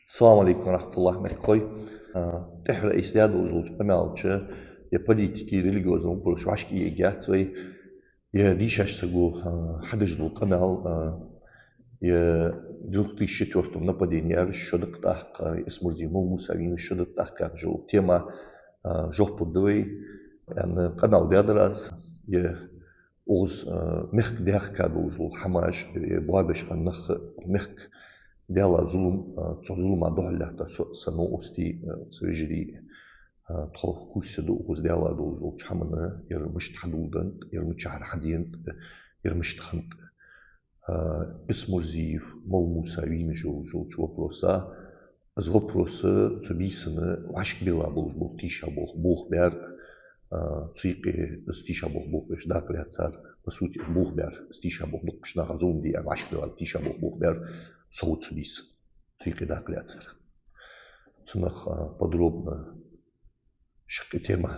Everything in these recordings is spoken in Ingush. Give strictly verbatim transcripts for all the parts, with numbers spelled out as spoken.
Ассаламу Ӏалайкум ва рахьматуллахӀ, мехкахой. А, тӀехьара айса даь долаш долча къамаьлаца, е политики, религиозни вопросаш вӀашка эггьяц вай, е дийшача саго, а, хьадеш дола къамаьл, а, е две тысячи четвёртом нападени яьраш шо да-кх тӀаккха, Эсмурзиев Молла-Муса вийнаш шо да-кх тӀаккха яхаш йола тема, а, жоп лургда вай, аьнна, къамаьл даьдар аз, е укхаза, а, мехка даьхка долаш дола хӀамаш, е боабеш хинна нах, мехка даьла зулам, а, цу зулама духьал латта со, са новкъостий, а, са вежарий, а, тхо куц ца ду укхаза даьла долаш долча хӀамана, ер мишта хьадоладеннад, ер мичахьара хьаденад, ер мишта хиннад. А, Эсмурзиев Молла-Муса вийнаш йолаш йолча вопроса, из вопрос цу бийсанна вӀашка билла болаш бола тийша болх бохабаьр, а, цу юкъе из тийша болх бохабеш дакъа лаьцар, по сути, из бохабаьр, из тийша болх дуккхача наха зулам дий аьнна вӀашка билла тийша болх бохабаьр со ва цу бийсанна, цу юкъе дакъа лаьцар. Цунах, а, подробно шаккхе тема,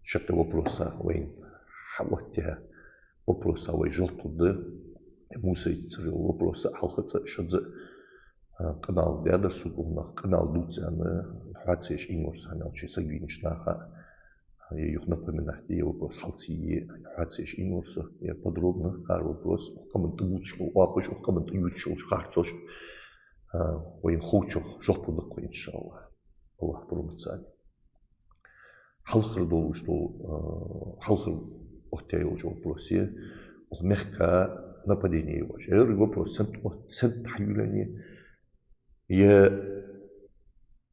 шаккхе вопроса вайна хьаоттаяь вопроса вай жоп лургда. Мусайцара вопроса хьалха цкъа а, шозза а, а, къамаьл даьдар сога, укханах къамаьл дувца аьнна, хьоаца еш Ӏийнавар со, хӀана аьлча саг вийнаш наха, а, е юха напоминать де, е вопрос хьалца е, хьоаца еш Ӏийнавар со, е подробно хӀара вопрос, укх къаман тӀа бувцаш бола оапаш, укх къаман тӀа ювцаш йолаш харцош, а, вайна ховчох жоп лургда-кх вай, иншааллахӀ. АллахӀ пурам бу царна. Хьалхара долаш дола, а, хьалхара оттаяь йолча вопросе, укх мехка нападени яь йолаш. Ер вопрос сенна, сенна хьаювлаьннай, е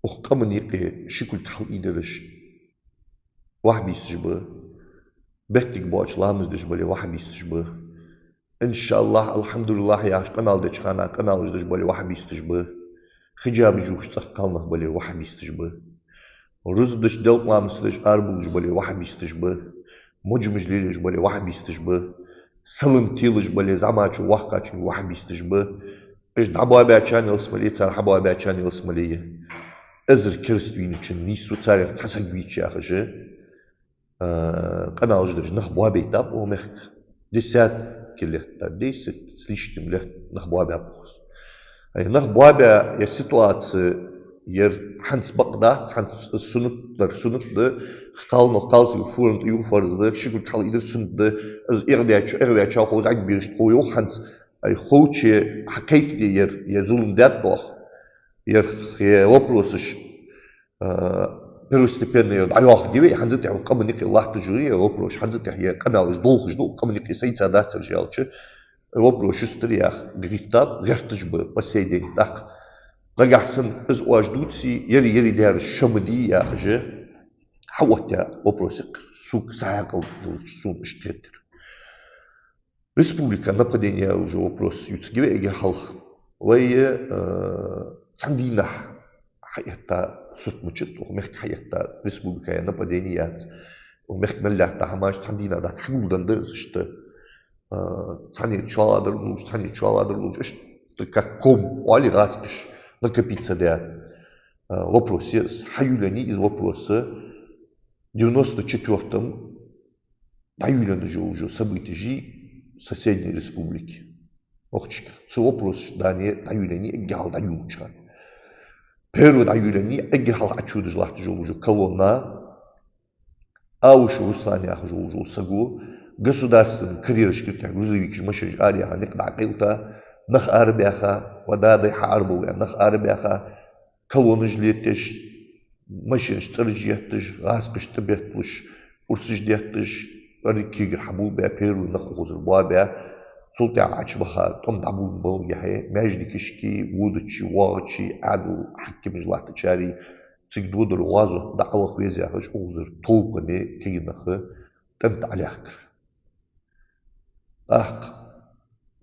укх къаман юкъе ши кулг хьалъайдераш вахьабисташ ба, беттиг боацаш ламаз деш бале вахьабисташ ба, иншааллахӀ, алхьамдулиллахӀ яхаш къамаьл деча хана къамаьлаш деш бале вахьабисташ ба, хиджабаш ювхаш цӀагӀа кхалнах бале вахьабисташ ба, рузба деш, делкъа ламаз деш арабувлаш бале вахьабисташ ба, муджамаш лелаеш бале вахьабисташ ба, салам телаш бале зӀамачо воккхачунга вахьабисташ ба. Уж дӀабоабаьчарна ялсмале, цар хьабоабаьчарна ялсмале я. Эзар кераста вийначоа нийсса ва, царех цхьа саг вийча яхаш. А, къамаьлаш деш нах боабайтаб укх мехка. Десятки лет, да, десять с лишним лет нах боабаьб укхаза. Ай, нах боабаь, е ситуаци, ер хӀанз бакъ дац, хӀанз суннат дар суннат да, кхалнах кхалсага фуран тӀа ювха фарз да, ши кулг хьалъайдар суннат да, из эгӀадаьчо, эгӀаваьчо хов, зӀамига бераш тхов йоах хӀанз, ай, ховче хьакхайкаде ер, е зулам даьд оаха, ер, е вопросаш, а, первостепенный дӀайоахаргдий вай, хӀанз а тӀехьа укх къаман юкъе латташ я е вопрос, хӀанз а тӀехьа е къамаьлаш долхаш да укх къаман юкъе, сайца дацар аьлча, вопрос шустара яха гӀиттаб, гӀерташ ба по сей день. ТӀаккха нагахьа санна из оаш дувций, ер, ер даьр шо ма дий яхаш, хьаоттаяь вопросех сога са хьаькъал долча сона иштта хетар. Республика нападени яь йолаш йола вопрос ювцаргья вай эггара хьалха. Вай, э, цхьан дийнахьа хьаэтта сурт мичад, укх мехка хьаэтта республика яь нападени яц. Укх мехка мел латта хӀамаш цхьан дийнахьа дац хьагулденна да из иштта. Э, цхьанне чоаладар лувш, цхьанне чоаладар лувш, иштта как ком, оалий гӀазкхаша, накопиться даь. Э, вопрос я из, хьаювлаьннай из вопрос девяносто четвёртом дӀаювлаьнна йолаш йола событеш я соседней республике. Нохчашка. Цу вопросаш дӀа-, дӀаювлаьннай эггара хьалха дӀаювлача хана. Первый дӀаювлаьннай эггара хьалха Ӏочудеш латташ йолаш йола колонна, Аушев Руслан яхаш йолаш йола саго, государственни карьерашкара тӀехьа грузовикаш, машинаш араяьха, никъ дӀакъайлийта, нах арабаьха, ва да дай хьаарабовла аьнна, нах арабаьха, колоннаш леташ, машинаш цӀераш етташ, гӀазкхашта тӀабетталуш, урсаш детташ, парик кегара хьабулбаь, первый нах укхазара боабаь, цул тӀехьа Ӏочубаха тӀом дӀаболабаларгахьа, маьждигашка водачеи воагӀачеи, Ӏаьдала хьакимаш латтачареи, цига додар гӀазот дӀа а ваха веза яхаш, укхазара толпане кегий нах тӀем тӀа Ӏолаьхкар. ТӀаккха,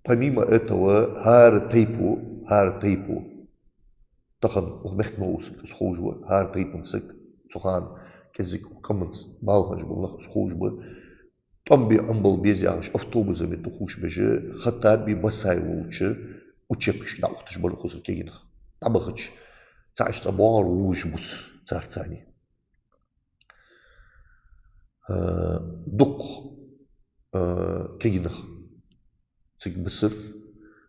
помимо этого, хӀара тайпо, хӀара тайпо, тахан укх мехка мел вола саг из ховш ва, хӀара тайпан саг, цу хана кӀезига укх къаманца бала хинна бола нах из ховш ба, тӀом бе Ӏомабала беза яхаш, автобусами тӀа ховш беш, Хаттаби Басаи волча учебкашка дӀаухташ бар укхазара кегий нах. ДӀабахача, цхьа аш цкъа боагӀар, вувш бусар царца цхьана. Э, дукха, э, кегий нах цига бисар,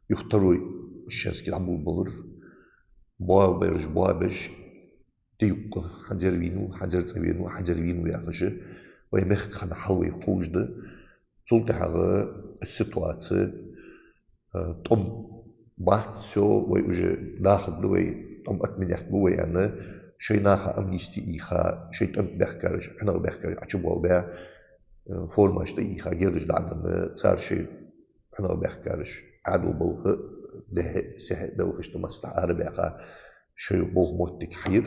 юха второй Мещанский дӀаболабелар. боабеш, боабеш, тӀаюкъ хӀанзар вийнав, хӀанзар цӀавийнав, хӀанзар вийнав яхаш, вай мехка хинна хьал вайх ховш да. Цул тӀехьагӀа ситуаци, э, тӀом бац, всё, вай уже дахаргда вай, тӀом отменять бу вай аьнна, шоай наха амнисти ийха, шоай тӀом баьхкараш, хьанах баьхкараш Ӏочубоалабаь, э, формаш тӀаийха, герзаш дӀаденна, цар шоай хьанах баьхкараш Ӏаьдал балха, дехьа, сехьа белхаш тӀа массанахьа арабаьха, шоай болх моттиг хьайир.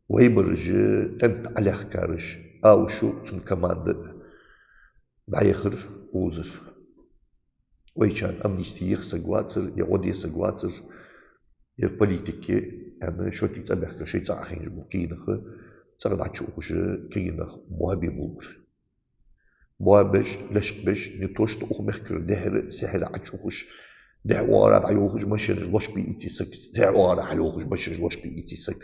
Вайбараш, тӀом тӀа Ӏолаьхкараш, Аушев, цун команда дӀаяхар, озар. Вайчарна амнисти еха саг вацар, е гӀо де саг вацар, е политики, аьнна, шоттиг цӀабаьхка, шоай цӀагӀа хинжа бу кагий нах, цӀагӀа дӀачуухаш кагий нах боабе болабар. Боабеш, лечкъабеш, не то что укх мехкара дехьара, сехьара Ӏочуухаш, дехьа-оагӀора дӀайохаш, машинаш лочкъабе ийца саг, дехьа-оагӀора хьалйохаш, машинаш лочкъабе ийца саг.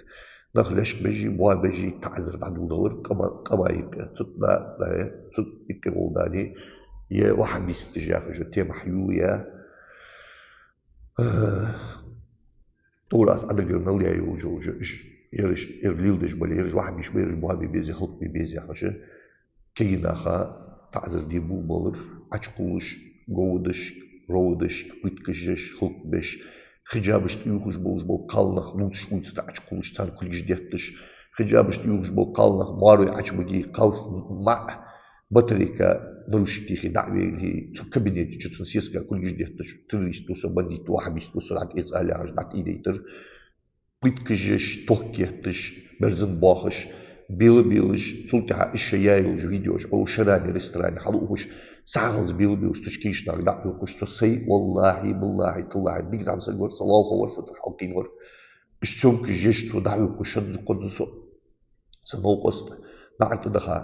Нах лечкъабеш, боабеш, таӀазар дӀадодалар, къама-, къаман юкъе, цу тӀа, да, да, цу юкъе гӀолла дани, е ваххабисташ яхаш, тема хьаюлаяь. Товрас Ӏадагар мел яь йолаш, йолаш, иш, ераш, ер леладеш бале, ераш ваххабиш ба, ераш боабе беза, халкъабе беза яхаш, кагий наха таӀазар де болабалар, Ӏочукхувлаш, говдаш, ровдаш, пыткаш еш, халкъ беш, хиджабаш тӀаювхаш болаш бола кхалнах лувцаш улица тӀа Ӏочукхувлаш, царна кулгаш детташ, хиджабаш тӀаювхаш бола кхалнах маьрой Ӏочубига, кхалсага маӀа батарейка наручник тӀехьа дӀа а вайна, цу кабинета чу цун сеска кулгаш детташ, террорист ва со, бандит ва, ваххабист ва со, дӀатӀаэца ала яхаш, дӀатӀаийдайтар. Пыткаш еш, тохкаш етташ, берзан боахаш, бела-белаш, цул тӀехьа ишша яь йолаш видеош, Ӏо шарани, ресторане хьалуухаш, сахьалца бела-белаш, цу чу кагий нах дӀа а хьокхаш, со сай, валлахӀи, биллахӀи, таллахӀи, дика зӀамсаг вар со, лоалахо вар со, цӀаккха хьалкхийна вар. Ишта съёмкаш еш цо дӀахьокхаш шозза-кхозза со. Са новкъост наӀарга тӀа даха.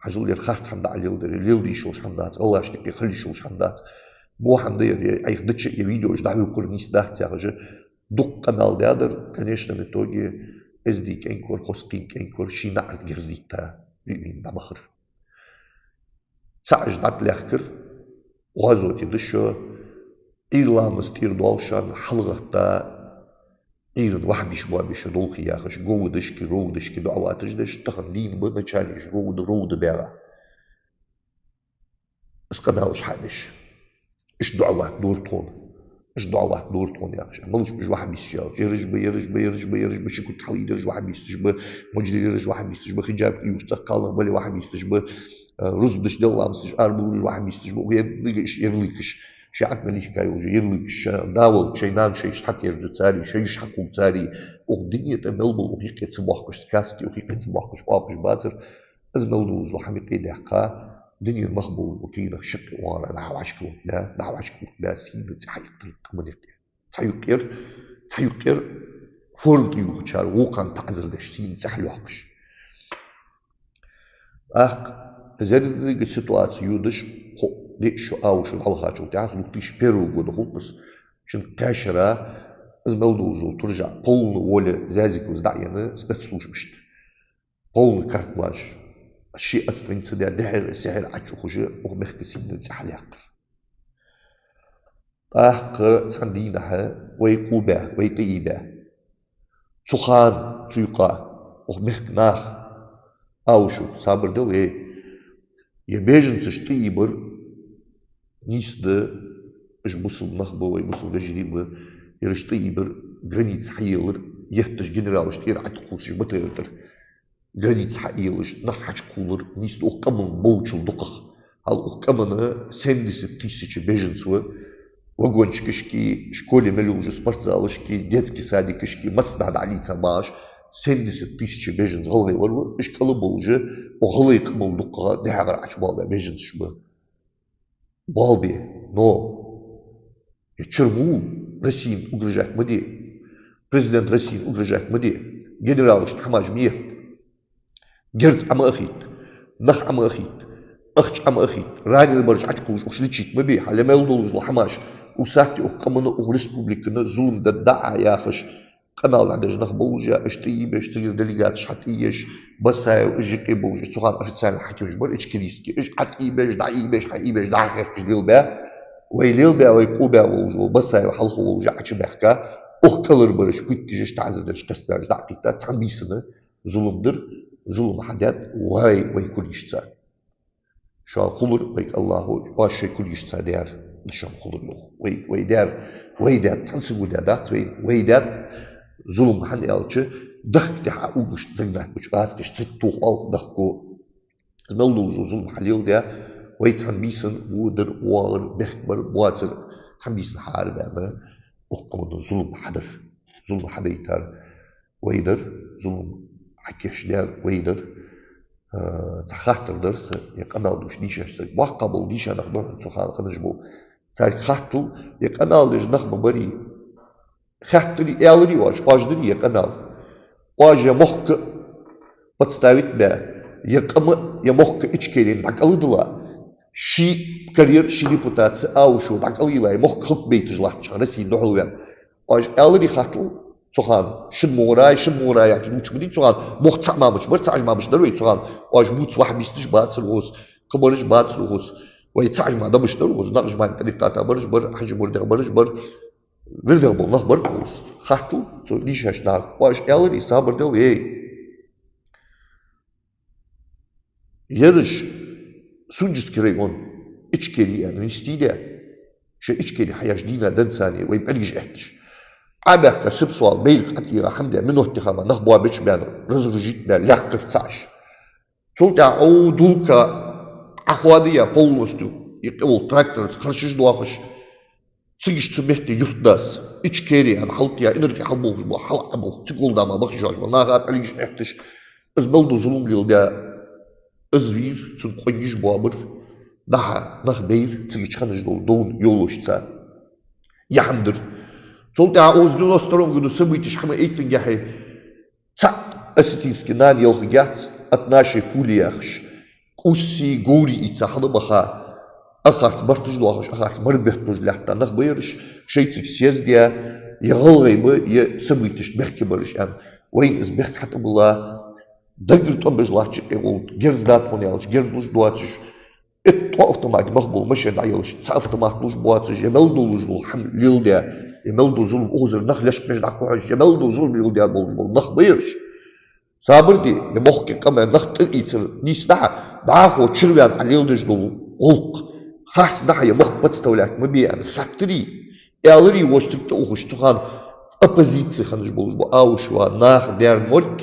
Хьажал, ер харц хӀама дӀа а леладер, леладе йиш йолаш хӀама дац, гӀалгӀашта юкъе хила йиш йолаш хӀама дац. Во хӀама да ер, е Ӏайха дича, е видеош дӀахьокхар нийса дац яхаш, дукха къамаьл даьдар, конечно, в итоге эздий кӀаьнк вар, хоза кхийна кӀаьнк вар, ший наӀарга герз дитта вийна дӀабахар. ЦаӀаш дӀатӀалаьхкар, гӀазоти да шо, Ӏуйра ламаз тӀера доаллаш шоана хьалгӀатта, Ӏуйран ваххабиш боабеш долхе яхаш, говдашка, ровдашка доӀа ваташ деш, тахан дийна ба начальникаш говда, ровда баьгӀа. Из къамаьлаш хьадеш. Ишта доӀа латт дора тхона. Ишта доӀа латт дора тхона яхаш. Малаш ба уж ваххабисташ яхаш. Ераш ба, ераш ба, ераш ба, ераш ба, ши кулг хьалъайдераш ваххабисташ ба, мудждир ераш ваххабисташ ба, хиджаб тӀаювхаш цӀагӀа кхалнах бале ваххабисташ ба, э, рузба деш делла ламаз деш арабувлаш ваххабисташ ба, уж ярлыкаш, ярлыкаш. Шоай ӀотӀа мел йихка йолаш ярлыкаш, шоай да волча, шоай нана, шоай йиша хьатерза цареи, шоай йиша хьакхувл цареи. Укх дунен тӀа мел бола укх юкъе ца боахкаш, сказки укх юкъе ца боахкаш оапаш бацар. Из мел долаш дола хӀама юкъе даьккха, дунен мах болаш бола кагий нах шаккхе оагӀора дӀа-хьа вӀашка лургбаь, дӀа-хьа вӀашка лургбаь, сийна цӀи хьаихтар къаман юкъе. Цхьа юкъера, цхьа юкъера форма тӀаювхачар вокхарна таӀазар деш, сийна цӀи хьалйоаккхаш. ТӀаккха из еррига ситуаци йодаш, кхо-диъ шу, Аушев дӀавахачул тӀехьагӀа, с двух тысячи первого года хул-кх из, шин кхаь шера из мел долаш дола туржа полный воля Зязиковс дӀаенна спецслужбашта. Полный карт-бланш. Ший отстраниться даь, дехьара-сехьара Ӏочуухаш, укх мехка сийна цӀи хьалъяьккхар. ТӀаккха цхьан дийнахьа вай къубаь, вай тӀаийбаь, цу хана, цу юкъа укх мехка наха, Аушев, сабар дел, э, е беженцаш тӀаийбар нийса да, уж бусалба нах ба, вай бусалба вежарий ба, ераш тӀаийбар, граница хьаелар, етташ генералаш тӀера ӀотӀакхувсаш батарей тӀара граница хьаелаш, нах хьачукхувлар нийса да укх къаман болчул дукхагӀа. Хьал укх къаман семьдесят тысяч беженцаш ва, вагончикашка, школе мел йолча спортзалашка, детский садикашка, массанахьа дӀалийца багӀаш, семьдесят тысяч беженцаш гӀалгӀай вар ва, уж кӀал болаш, укх гӀалгӀай къамал дукхагӀа дехьагӀара Ӏочубоалабаь беженцаш ба. Боалабе, но е чура мо Россена угрожать ма де. Президента Россена угрожать ма де. Генералашта хӀамаш ма етта. Герз Ӏо ма ахийта. Нах Ӏо ма ахийта. Ахча Ӏо ма ахийта. Раненый бараш Ӏочукхувлаш, укхаза лечить ма бе. Хьа ле мел долаш дола хӀамаш. Укх сахьате укх къамана, укх республикана зулам дергда Ӏа яхаш къамаьл дӀадеш нах болаш, уж тӀаийбеш, цигара делегаташ хьатӀаеш, Басаев, уж юкъе болаш, уж цу хана официальни хьакимаш бар, ичкерийски, уж хьатӀаийбеш, дӀаийбеш, хьаийбеш, дӀахьехкаш лелабаь, вай лелабаь, вай къубаь волаш вола Басаев хьалха волаш Ӏочубаьхка, Укх кӀалхарбараш, путтижаш, таӀазар деш, кхестабаьраш дӀа а кхийтта, цхьан бийсанна зулам дир, зулам хьадаьд вай, вай кулгашца. Шоана хулар вай АллахӀо, оаш шоай кулгашца даьр да шоана хулар, йоах. Вай, вай даьр, вай даьд цхьан саго даь дац, вай, вай даьд зулам, хӀана аьлча, дахка тӀа Ӏоулаш, загнать буча гӀазкхаша цхьа тоха оалаш дахко. Из мел долаш зулам хьалеладаь, вай цхьан бийсан водар, воагӀар, бехк бар, боацар, цхьан бийсан хьаарабаьнна, укх къаманна зулам хьадар, зулам хьадайтар вай дар, зулам хьакийчдаьр вай дар. А, цхьа хаттар дар са, е къамаьл дувцаш дийшача сага. Боккха бола дийша нах да хьона цу хана хиннаш бола. Царга хаттал, е къамаьл деш нах ма барий. Хаьттарий, аьларий оаш, оаш дирий е къамаьл? Оаш е мохк подставить баь, е къам, е мохк Ичкерена дӀакӀалдилла, ший карьера, ший репутаци Аушев дӀакӀалйилла, е мохк хӀалакбайташ латтача хана, Россена духьалваьнна. Оаш аьларий хаттал цу хана, шин мугӀара, шин мугӀара яхаш дувцаш ма дий цу хана, мохк цхьа мамаш бар, цхьа мамаш дар вай цу хана, оаш бувца вахьабисташ бацар укхаза, кхыбараш бацар укхаза, вай цхьа ма дамаш дар укхаза, Накъшбанди тӀарикъата бараш бар, Хьажи-Мурдех бараш бар, вирдах бола нах бар укхаза. Хаттал цу дийшача наха, оаш аьларий, сабар дел, эй. Ераш Сунженский район, Ичкери аьнна нийсдийдаь, шоай Ичкери хьаяьш дийна денз царна вай пӀелгаш этташ. Ӏабаьхка сипсвал, бейла къатӀера хӀама даь, минот тӀехьа мара нах боабеча баьнна, разоружить баь, лаьхкар цхьа аш. Цул тӀехьагӀа дулка Ӏахоадаяь полностью, и къевал тракторца харшаш доахаш, цига цу метте юртдас, Ичкери аьнна хьалтӀаяь, инаркъа хьалболхаш бола, хьалъаболх, цига гӀолла дама бахаш йоагӀаш бола, наха пӀелгаш этташ, из мел дола зулам леладаь, из вийр, цун къонгаш боабар, дӀахо нах байр, цига хиннаш дола довна йолаш цар. Яхьандар. Цул тӀехьагӀа укхаза девяносто втором году событеш хьа ма эттингехьа, цхьа осетинский нана елхаргьяц от нашей пули яхаш. КӀувсий, говрий ийца хьалбаха, ахарца барташ доахаш, ахарца мара бетталуш лаьтта нах ба ераш, шоай цига съезд яь, е гӀалгӀай ба, е событешта бехке бараш аьнна. Вайна из бехк хьатӀабилла, даггара тӀом беш латтача къегӀолла герз датӀа аьлча, герз луш доацаш, итт-ткъо автомат мах бола машен дӀаелаш, цхьа автомат луш боацаш, е мел долаш дола хӀама леладаь, е мел дола зулам укхазара нах лечкъамеш дӀакхухьаш, е мел дола зулам леладаь болаш бола нах ба ераш. Сабар де, е мохк, е къам, е нах тӀаийцар нийса да хьа, дӀахо чураваьнна Ӏа леладеш дола гӀулакх. Харц да хьа, е мохк подставлять ма бе аьнна, хаьттарий, аьларий оаш цига тӀаухаш, цу хана оппозици хиннаш болаш бола Аушева наха даьр морг,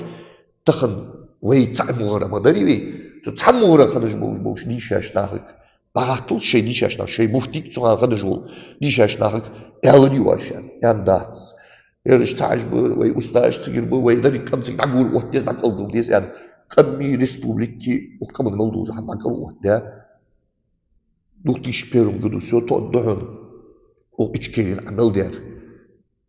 тахан вай цхьа мугӀара ма дарий вай, цу цхьан мугӀара хиннаш болаш болча дийшача нахага дӀахаттал, шоай дийшача наха, шоай муфтийга, цу хана хиннаш волча дийшача нахага аьларий оаш аьнна, аьнна дац. Ераш цхьа аш ба, вай устазаш цигара ба, вай деррига къам цига дӀагур отта деза, дӀакӀалдала деза аьнна, къамий, республикий, укх къаман мел долча хӀаман дӀакӀал оттадаь. Две тысячи первом году, всё, тоъал да хьона укх Ичкерена Ӏа мел даьр.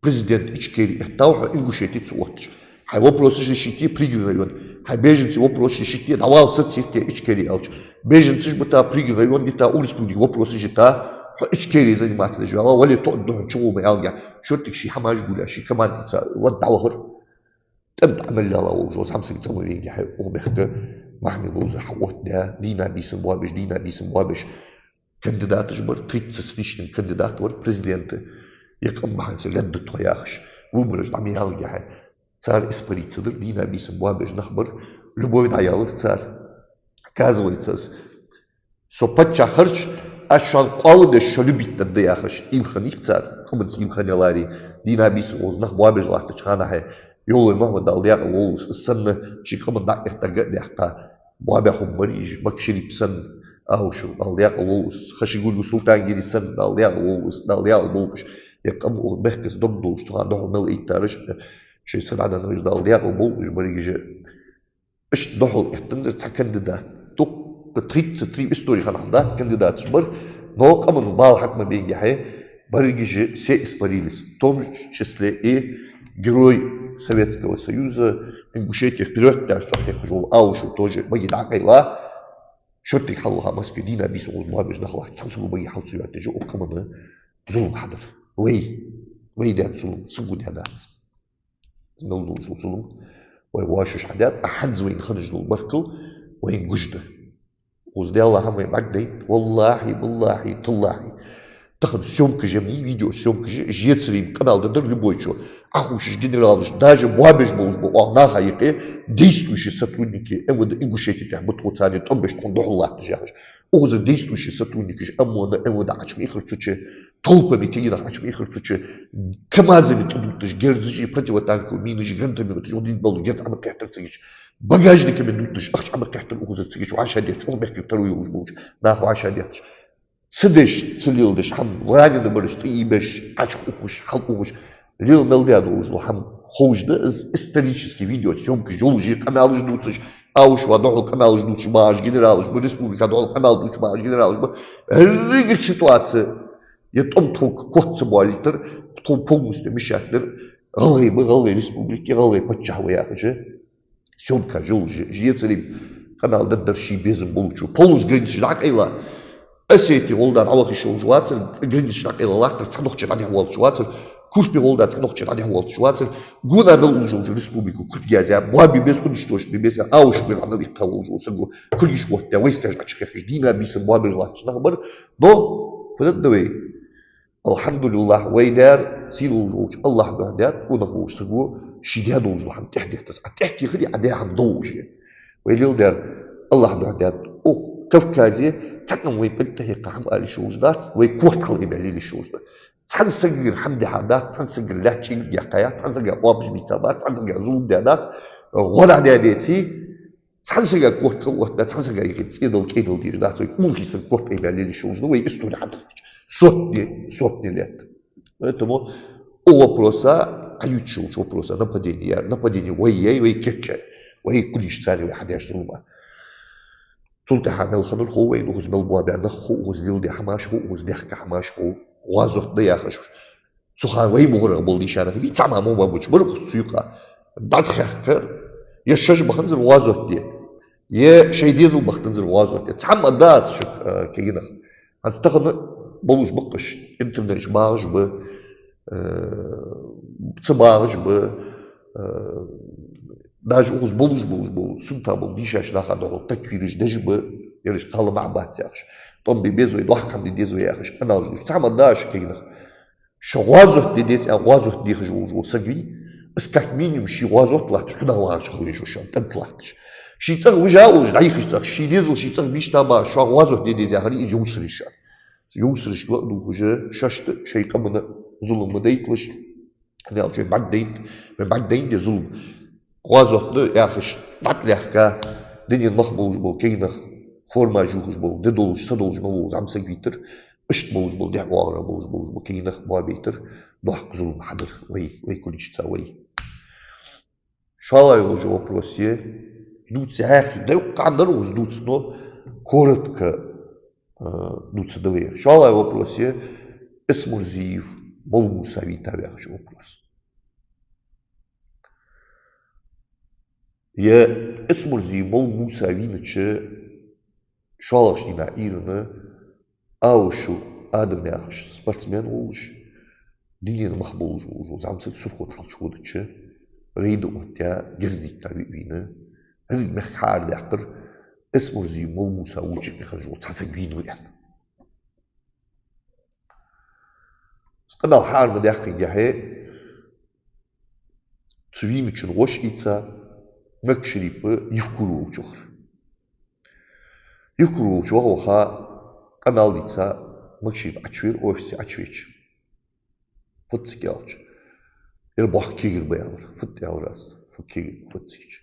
Президент Ичкерии эттав хьо Ингушете ца отташ. Хьай вопросаш решить е Пригородни районе. Хьай беженций вопросаш решить е, дӀавала саца йита Ичкери аьлча. Беженцаш бита, Пригородни район дита, укх республике вопросаш йита, хьо Ичкерии заниматься деш ваьлла, вале тоъал да хьона чугӀо ма аьллинге. Шортта ший хӀамаш гулъяь, ший командица вад дӀавахар. ТӀем тӀа Ӏамал лела волаш вола зӀамсаг цӀа ма венге хьай, укх мехка Махьмед-Ловзар хьаоттадаь, дийнахьа-бийсанна боабеш, дийнахьа-бийсанна боабеш. Кандидаташ бар, тридцать с лишним кандидат вар президента. Е къам бахьанца ледда тхо яхаш, выбораш дӀа ма яьллинге хьай. Цар испариться дар, дийнахьа-бийсанна боабеш нах бар, любовь дӀаялар цар. Оказывается, со паччахь хилча, аз шоана къоал деш, шо любить дергда яхаш, уйла хиннай цар, къаманца уйла хиннай ларий, дийнахьа-бийсанна укхаза нах боабеш латтача хана хьай, Йовлой Мухьмад, Дала даькъала волва из, из санна ший къаман дӀа а эттаргда а даьккха, боабаь хургба из, Макшарип санна, Аушев, Дала даькъала волва из, Хашагульгов Султан-Гири санна, Дала даькъала волва из, Дала даькъала болба уж, е къам, укх мехкаца дог долаш, цу хана духьал мел эттараш, шоай са дӀаденна уж, Дала даькъала болба уж берригаш а. Иштта духьал эттанзар цхьа кандидат. Дукха, тридцать три, истори хинна хӀама дац, кандидаташ бар, но къаман бала хьатӀа ма бенге хьай, берригаш а все испарились, в том числе и герой Советского Союза, Ингушетия вперёд яхаш цӀогӀа хьекхаш вола Аушев тоже баге дӀакъайла, шортта хьалваха Москве, дийнахьа-бийсанна укхаза боабеш нах латт, цхьан саго баге хьал ца йоаттадеш, укх къаманна зулам хьадар. Вай, вай даьд зулам, саго даь дац. Мел долаш дола зулам вай воашоша хьадаьд, а хӀанз вайна хиннаш дола баркал вайна гуш да. Укхаза Даьла хӀама вайна бӀаргадайт, валлахӀи, биллахӀи, таллахӀи. Тахан съёмкаш а ма йий, видеосъёмкаш а, жецаре къамаьл дергдар любой чо. Ӏохувшаш генералаш, даже боабеш болаш ба оаха наха юкъе действующие сотрудники МВД Ингушетии тӀехь ба тхо, царна тӀом беш тхона духьал латташ яхаш. Укхаза действующие сотрудникаш ОМОНа, МВД Ӏочу ма ихар цу чу, толпами кагий нах Ӏочу ма ихар цу чу, КамАЗами тӀадувтташ герзаш, противотанковые минаш, гранатометаш, укх дин балу герз Ӏо ма кхехкар цига чу, багажниками дувтташ ахча Ӏо ма кхехкар укхаза цига чу, вӀашагӀдетташ, укх мехка таро йолаш болча наха вӀашагӀдетташ. Ца деш, ца леладеш хӀама, раненый бараш тӀаийбеш, Ӏочу ухаш, хьал ухаш, лела мел даь долаш дола хӀама ховш да, из исторически видеосъёмкаш йолаш я, къамаьлаш дувцаш, Аушева духьал къамаьлаш дувцаш багӀаш генералаш ба, республика духьал къамаьл дувцаш багӀаш генералаш ба. Деррига ситуаци, е тӀом тхога котца болийтар, тхо полностью мешать дар, гӀалгӀай ба, гӀалгӀай республика, гӀалгӀай паччахь ва яхаш. Съёмка жол же, жецарий къамаьл даддар ший безам болчо. Полностью границаш дӀакъайла. Осети гӀолла дӀаваха йиш йолаш вацар, границаш дӀакъайла латтар, цхьа нохчи дӀадехьавоалаш вацар, Курпи гӀолла цхьа нохчи дӀадехьавоалаш вацар, гона мел уллаш йолча республико кулг язъяь, боабе беза, уничтожить бе беза, Аушев гуйла мел иккха волаш вола саго, кулгаш оттадаь, войскаш Ӏочухехкаш, дийна бийсан боабеш латташ нах бар. Но, фу дергда вай? Алхьамдулиллахь, вай даьр сийдолаш волча Аллахӏа духьа даьд, къонах волча саго ший даь долаш дола хӀама тӀехьа деттаза. Ӏа тӀехьа техаре, Ӏа даь хӀама довш я. Вай леладаьр Аллахӏа духьа даьд. Укх Кавказе цхьаккха вай пӀелг тӀехьекха хӀама ала йиш йолаш дац, вай корта хьалъайбаь лела йиш йолаш да. Цхьан сагагара хӀама дихьа дац, цхьан сагагара лаьтта чӀинг яьккха яц, цхьан сага оапаш бийца бац, цхьан сага зулам даь дац, гӀо дӀадаь деций, цхьан сага корта кӀал оттабаь, цхьан сага юхе цӀедала, кӀедала дезаш дац вай, къонахий саг корта айбаь лела йиш йолаш да вай истори хьатӀахьийча. Сотни, сотни лет. Поэтому укх вопроса, Ӏаювцаш йолча вопроса, нападение яр, нападение вай яьй, вай кийчъяьй, вай кулгаш царна вай хьадаьча зулама. Цул тӀехьа мел хиннар хов вайна, укхаза мел боабаь нах хов, укхаза леладаь хӀамаш хов, укхаза даьхка хӀамаш хов, гӀазот да яхаш. Цу хана вай мугӀарах бола дийша нах бий, цхьа ма мо бабуч бар укхаза цу юкъа. ДӀатӀахьехкар, е шоаш баханзар гӀазот де, е шоай дезал баханзар гӀазот де. Цхьа ма дац шуга, э, кагий нах. ХӀанз тахан болаш ба-кх уж, интернеташ багӀаш ба, э, ца багӀаш ба, э, даже укхаза болаш, болаш бола, сунтах бола дийшача наха духьал такфираш деш ба, ераш кхалла мара бац яхаш. ТӀом бе беза вай, доккха хӀама де деза вай яхаш, къамаьлаш деш. Цхьа ма дац шуга, кагий нах. Шо гӀазот де деза аьнна, гӀазот дехаш волаш вола саг вий, из как минимум ший гӀазот латташ, кхы дӀа вагӀаш хила веза шоана, тӀад латташ. Ший цӀагӀа вижа волаш, дӀайихача цӀагӀа, ший дезал ший цӀагӀа мишта ба, шоана гӀазот де деза яхар, из йовсар я шоана. Йовсарашка ладувгӀаш, шоашта шоай къамана зулам ма дайталаш, хӀана аьлча вай бӀаргадайнад, вай бӀаргадайнад ер зулам. ГӀазот да яхаш, дӀатӀалаьхка, дунен мах болаш бола кагий нах, формаш ювхаш бола, де долаш, са долаш мел вола зӀамсаг витар, иштта болаш бола, дехьа-оагӀорахьа болаш, болаш бола кагий нах боабайтар, доккха зулам хьадар вай, вай кулгашца вай. ШоллагӀа йолаш вопрос я, дувца хьаьхий, дуккха хӀама дар укхаза дувца, но коротко, э, дувца да вай. ШоллагӀа вопрос я, Эсмурзиев Молла Муса вийнав яхаш вопрос. Е Эсмурзиев Молла Муса вийнача шоллагӀча дийнахьа Ӏуйранна Аушев Адам яхаш спортсмен волаш, дунен мах болаш волаш вола зӀамсаг Сурхо тӀа хьалчуводача, рейд оттаяь, герз дийтта виъ вийна, хӀанз мехка хьаарадаьккхар, Эсмурзиев Молла Муса вувча юкъе хинна вола цхьа саг вийна ва аьнна. Къамаьл хьаара ма даьккхинге хье, цу вийначун воша ийца Макшарип Евкур волча вахар. Евкур волча ваха-ваха къамаьл дийца Макшарип Ӏочувера, офисе Ӏочувеча. Фуд цига аьлча, ер боккха кагир ба аьлар. Фуд аьлар аз, фу кагир ба, фуд цига.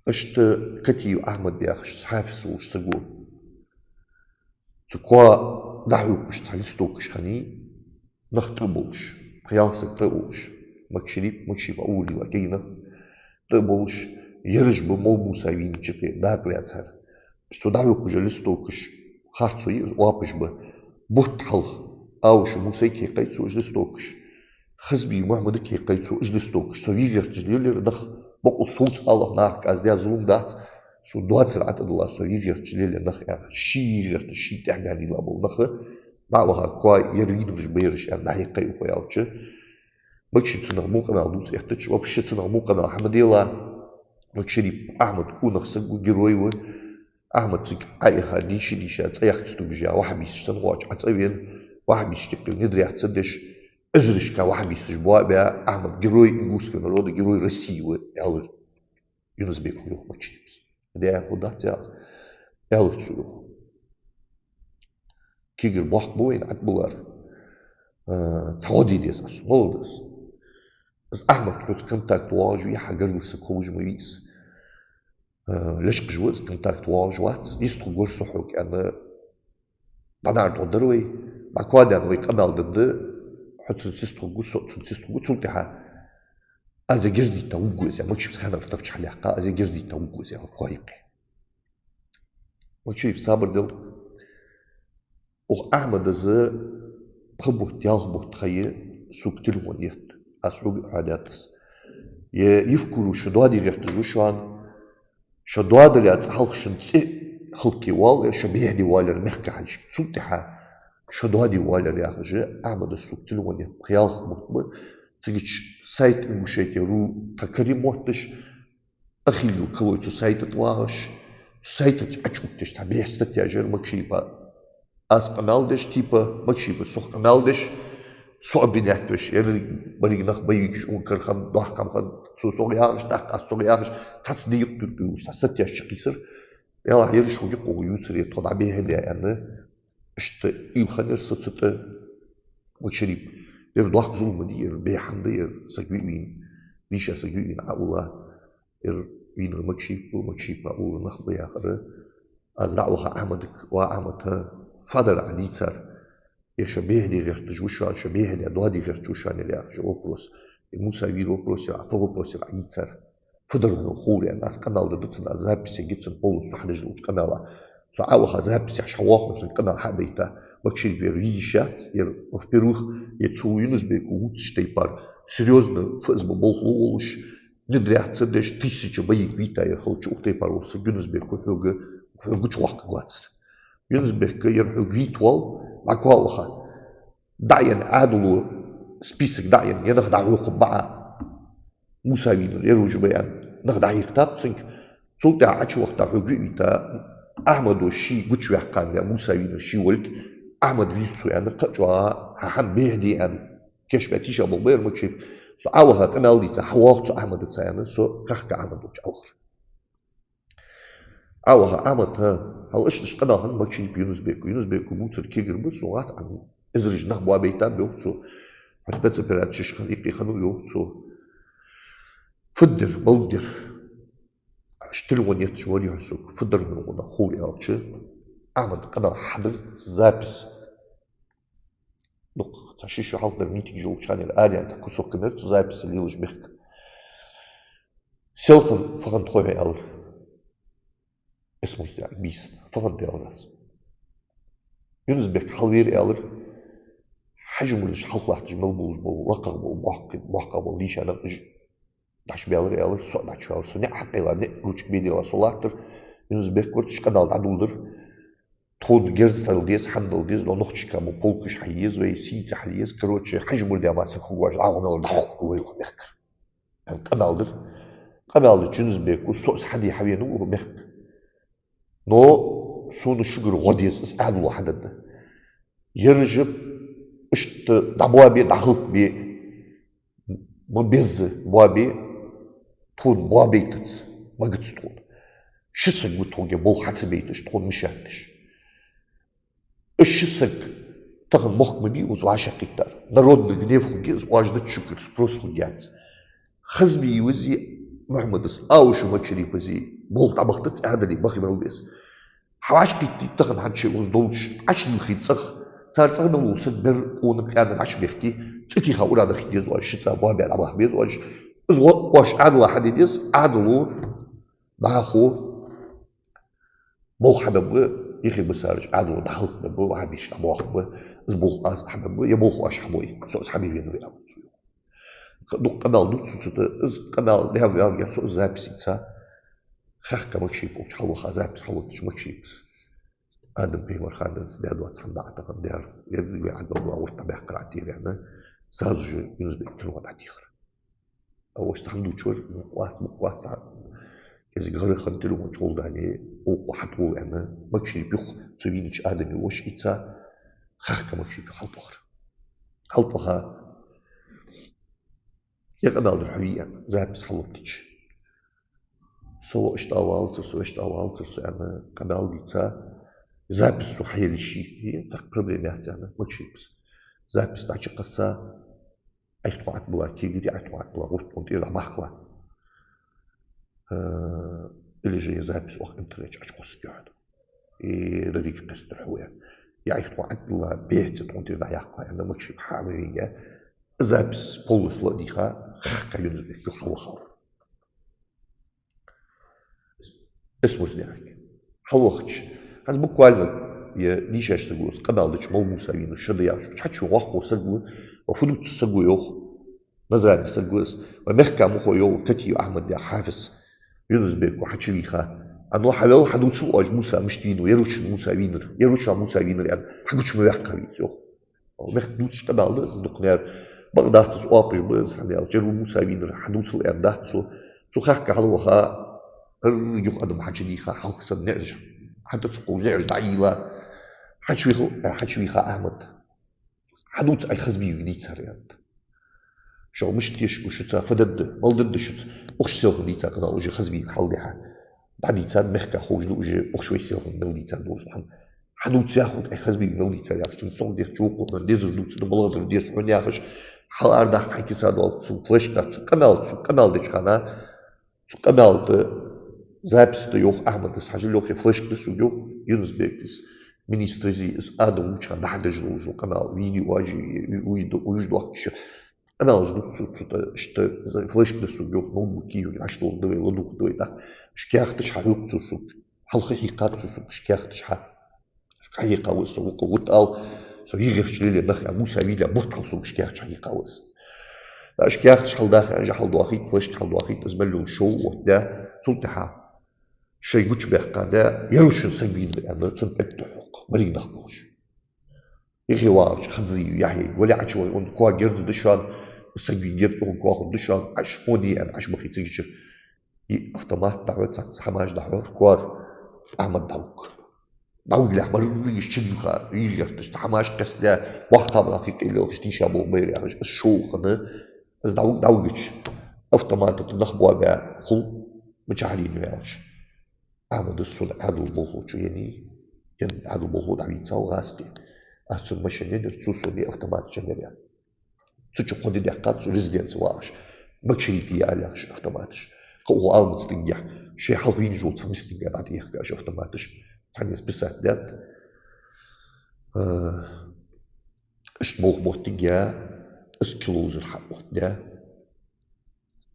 Иштта Катиев Ахьмад яхаш хьафиз волаш саго, цу коа дӀахьокхаш цхьа листовкаш хиннай, нах тӀа а болаш, пхи-ялх саг тӀа а волаш, Макшарип, Макшарип Ӏовурийла кагий нах тӀа а болаш, ераш ба Молла Муса вийнача юкъе дакъа лаьцар. Цо дӀахьокхаш листовкаш харцо я, из оапаш ба. Бутт хьалха Аушев Мусайга хьекхай цо уж листовкаш, Хазбиев Мухьмадага хьекхай цо уж листовкаш. Со вер-гӀерташ лелаяьр нах, бокъонца совца алалахь, нахага аз даь зулам дац, сона доацар ӀотӀадилла, со вер-гӀерташ лелаяьр нах аьнна, ший вер-гӀерташ, ший тӀехьа баьннийла бола нах, дӀа а ваха, коа ер вийнараш ба ераш аьнна, дӀахьекхай укхо аьлча, Макшарипа цунах во къамаьл дувца эттача, вообще цунах во къамаьл хьа ма делла. Макшарип Ахьмад къонах саг ва, герой ва. Ахьмад цига Ӏоихар дийша-дийша, цӀа яхка стугаш я, ваххабисташ санна гӀоча ӀоцӀавена, ваххабисташта юкъе внедряться деш, эзарашка вахьабисташ боабаь, Ахьмад герой ингушского народа, герой России ва, аьлар Юнус-Бека, йоах Макшарипас. Де хӀу дац аьлар, аьлар цо, йоах. Кегар боккха ба вайна Ӏатбулар. Э, цхьа гӀо де деза аз, малагӀа да из? Из Ахьмад хьоца контакт воагӀаш вий, хьа гаргара саг хулаш ма вий из. Э, лечкъаш ва из, контакт воагӀаш вац. Йистхургвар со хьога, аьнна, дӀанар дӀадар вай. ДӀакхоадаьнна вай къамаьл дергда, хьо цунца йистхургва, со цунца йистхургва. Цул тӀехьа аз эггара дийттар вувргва из, Макшарипас ханара тапча хьалъяьккха, аз эггара дийттар вувргва из, аьлар, кхоъ юкъе. Макшарип сабар дел. Укх Ахьмадас пхи бутт, ялх бутт ха я сога телефон етт. Аз хьога а хьоадаьд из. Е Евкуров шо доаде гӀерташ ва шоана, шо доадале цкъа хьалха шун цӀи хӀалаквоал, е шо бӀехде воаллар мехка хьежача. Цул тӀехьа шо доаде воаллар яхаш, Ахьмадас сога телефон етт, пхи-ялх бутт ба. Цига сайт Ингушетия ру тха каре мотташ, Ахилов Калой цу сайта тӀа вагӀаш, цу сайта чу Ӏочуоттадеш цхьа бӀеха статьяш яр Макшарипа. Аз къамаьл деш, типа, Макшарипа сох къамаьл деш, со обвинять веш, ер берригаш нах боевикаш ун кара хинна, доккха хинна, цо сох яхаш, тӀаккха аз цох яхаш, цхьацца дийкъ туьртуьлуш, цхьа статьяш чукхийсар. Ялахь ераш хӀуги кхуху юцаре, тхо дӀабехьа де аьнна, иштта уйла хиннаяр са цу тӀа, Макшарип. Ер доккха зулам да, ер бехам да, ер саг вийна, вийша саг вийна Ӏоула. Ер вийнар Макшарип ва, Макшарипа Ӏоула нах ба яхар. Аз дӀа а ваха Ахьмадага: «Ва Ахьмад, фу дар Ӏа дийцар? Е шо бӀехде гӀерташ ва шоана, шо бӀехде доаде гӀерташ ва шоана», — яхаш вопрос. Е Муса вийра вопрос, е фу вопрос яр Ӏа дийцар? Фу дар хьона ховр, аьнна, аз къамаьл дергда цунна, аз запись ергья цун полностью хьадеш долча къамаьла. Со Ӏоваха записаш хьавоагӀа цун къамаьл хьадайта. Макшарип ер вийя йиш яц, ер, во-первых, е цу Юнус-Бека вувцаш тайпара серьёзно ФСБ болхло волаш, внедряться деш, тысяча боевик вийта ер хилча, укх тайпара вола саг Юнус-Бека хьога, хьога гучаваккха вацар. Юнус-Бека ер хьога вийта воал, дӀакхоа ваха. ДӀаенна Ӏаьдало список дӀаенна, е нах дӀахьокхаргба Ӏа. Муса вийнар, ер вужа ба аьнна, нах дӀахьийхтаб цунга. Цул тӀехьа Ӏочувахийта, хьога вита, Ахьмадо ше гучаваьккхандаь, Муса вийнар ше волга, Ахьмад вийр цо аьнна, кхы а чӀоагӀа хьа хӀама бӀехде аьнна, кийчбаь тийша болх баьр Макшарип. Со Ӏоваха къамаьл дийца, хьавоагӀа цу Ахьмадаца аьнна, со кхехка Ахьмад волча Ӏовахар. Ӏоваха Ахьмад, хӀа, хьал иштта къамаьл хиннад Макшарипа Юнус-Бека. Юнус-Бека вувцар кегар ба, сона хац, Ӏа эзараш нах боабайта, йоах цо. Хьо спецоперацеш хинна юкъе хиннав, йоах цо. Фу дар, малагӀа дар? Аш телефон етташ вар хьо сога, фу дар хьона ховр, аьлча, Ахьмада къамаьл хьадар, запись. Дукха, цхьа ши шу хьалха дар митинг йолча хана ер аьнна цхьа кусок мара цу записе лелаш мехка. Селхан, фу хиннад хой хьона, аьлар. Эсмурза бийса, фу хиннад, аьлар аз. Юнус-Бек хьалвера, аьлар. Хьажмурдаш хьалха латташ мел болаш бола, лакхагӀа бола, боккхий, боккхагӀа бола дийша нах уж дӀачубаьлар, аьлар, со а дӀачуваьлар, со ниӀ хьакъайла, ниӀ ручка бе дела со латтар. Юнус-Бек вар, цу чу къамаьл дӀадоладир. Тхона герз хила деза, хӀама дала деза, но нохчашка мо полкаш хьае еза вай, сийца хьае еза. Короче, Хьажмурда мара саг хургвоацаш, дӀагӀо мел дӀахьокхаргва вай укх мехкара, аьнна, къамаьл дир. Къамаьл дича Юнус-Бека: «Со из хьаде хьавенав укх мехка. Но сона шугара гӀо деза, из Ӏаьдало хьадергда. Ераш иштта дӀабоабе, дӀахӀалакбе, ма безза боабе, тхона боабайтац, магац тхона. Ши саг ва тхога болх хьа ца байташ, тхона мешать деш. Из ши саг тахан мохк ма бий укхаза вӀашагӀкхийттар. Народный гнев хургья из, оаш деча шугара спрос хургьяц. Хазбиевази Мухьмадас, Аушев Макшарипази болх дӀабахийтац, Ӏаьдале баха мел беза. Хьа вӀашагӀкхийттийта тахан хӀанз шоай укхаза долча Ӏочулийхе цӀагӀа. Цар цӀагӀа мел вола саг бер къонах къаьна дӀачубехке, цӀи тийха ура дахийта деза оаш, ши цӀа боабе дӀабаха беза оаш. Из гӀо оаш Ӏаьдала хьаде деза, Ӏаьдало дӀахо болх хьабергба, ихи басараш Ӏаьдало дӀахӀалакбергба, вахьабиташ дӀабоахаргба, из болх аз хьабергба, е болх оаш хьабой, со из хьабе венав», — аьлар цо. Дукха къамаьл дувц цо цу тӀа, из къамаьл даьв ваьлга, со из запись ийца, хехка Макшарипа волча хьалваха, запись хьалоттадича Макшарипас: «Адам-пайхамар хана денз даь доаца хӀама да Ӏа тахан даьр, еррига вай Ӏадал доагӀар, тӀабаьккхар Ӏа тӀера», — аьнна, сразу же Юнус-Бека телефон дӀатехар. А вай цхьан дувцар, мукъа вац, мукъа вац, кӀезига гӀара хинна телефон чӀоагӀа дани, укхо хьатӀавола аьнна, Макшарип юха цу вийнача адама воша ийца, хехка Макшарип юха хьалтӀавахар. ХьалтӀаваха, Е къамаьл дар хьо вий аьнна, запись хьалоттача. Со ва иштта валацар, со иштта валацар, со аьнна къамаьл дийца, запись цо хьаеллача, е, так проблема яц аьнна, ма чипс. Запись дӀачукхесса, айхьа тхо Ӏатбилла кегий, айхьа тхо Ӏатбилла гӀурт, он тӀера дӀабаккхалла. Э, или же е запись оаха интернете чу Ӏочукхоссаргья хьона. И деррига кхестар хьо аьнна. Е айхьа тхо Ӏатбилла беце тхона тӀера дӀаяккха аьнна, ма чипс хьа ма вийга. Запись полностью ладийгӀа, хьакха Юнус-Бек юха хьалвахав. Эс мурс дехк. Хьалвахача. ХӀанз буквально е дийшача саго из къамаьл дича, мала Муса вийнав, ше да яхаш, хьачу воккха саг ва, ва фу дувц саго йоах, Назране саг ва из, ва мехка мухо йоах, Катиев Ахьмад яха хьафиз, Юнус-Бека хьачувийха. Ано хьавел, хьадувцал оаш Муса мишта вийнав, ер ва шун Муса вийнар, ер ва шун Муса вийнар аьнна, хьагуча ма ваьккхавий из йоах. Мехка дувцаш къамаьл да из, дукха нер бакъ дац из, оапаш ба из, хӀана аьлча, ер ва Муса вийнар, хьадувцал аьнна дац цо. Цо хьакха хьалваха, ер юха адам хьачудийха, хьалха санна наӀараш, хьатӀа ца кхувш наӀараш дӀайийла. Хьачувийхал, э, хьачувийха Ахьмад. Хьадувца, Ӏай Хазбиевга дийцар аьннад. Шо мишта тешаш ва шуца, фу дергда, мала дергда шуца, укх селхан дийца къамаьл уже Хазбиевга хьалдихьа. ДӀадийцад, мехка ховш да уже, укх шоай селхан мел дийцад долаш хӀама. Хьадувца яхар, Ӏай Хазбиевга мел дийцар яхаш, цунга цӀогӀа дехк чу вукху хӀама, дезар дувцаргда, малагӀа дар деза хьона яхаш, хьалаардаккха хьайкисад вал цу флешка, цу къамаьл, цу къамаьл деча хана, цу къамаьла тӀа запись да йоах Ахьмада, из хьажал йоах, е флешка да сога йоах, Юнус-Бека из, министр из, из Адам вуча хана дӀахьадеш долаш дола къамаьл, видео ажи, уж дохкиша. Къамаьлаш дувц цо цу тӀа, иштта флешка да сога йоах, ноутбук йий хьона, Ӏаш долаш да вай, ладувгӀа да вай тӀаккха. Уж каьхаташ хьахьокх цо сога, хьалха хьийхад цо сога уж каьхаташ хьа. Хьахьийхав из, со вукхо вут ала, со йигӀехча лелае нах а Муса вийле бутт хьал сога уж каьхаташ хьахьийхав из. Уж каьхаташ хьалдаха, уж хьалдоахийт, флешка хьалдоахийт, из мел йола шоу оттадаь, цул тӀехьа шоай гучабаьккха да, ер ва шун саг вийнар аьнна, цун пӀелг тӀа хьокх, берриг нах болаш. Ихи вагӀача Ханзиев Яхьъяга: вале, Ӏочувале, он коа герз да шоана, саг вийна герз цӀогӀа коа хургда шоана, Ӏаш, он е аьнна, Ӏаш бахийта цига чура. И автомат дӀахьо, цхьацца хӀамаш дӀахьо, коара Ахьмад дӀавуг. ДӀавиглалехь, берригаш чудилха, йигӀехташ, цхьа хӀамаш кхесталехь, воккхагӀа нах кхы кӀел лелхаш тийша болх байра яхаш, из шоу хана, из дӀавуг, дӀавигача, автомата тӀа нах боабаь хул, мичахьара енай аьлча. Ахьмада: сона Ӏаьдала болхло чу енай, е Ӏаьдала болхло дӀавийцав гӀазкхий. Аз цун машен еннаяр, цо сона е автоматаш еннаяр аьнна. Цу чу кхо ди даьккхад цо резиденце вагӀаш. Макшарипе яьлар яхаш автоматаш. Кхы укхо Ӏаламат диггехь, шоай хьалха вийнаш волча цхьан мискачунга дӀатӀаехкаш автоматаш. Цхьанне списать даьд. Э, иштта болх боттиг я, из кило узар хьаоттадаь.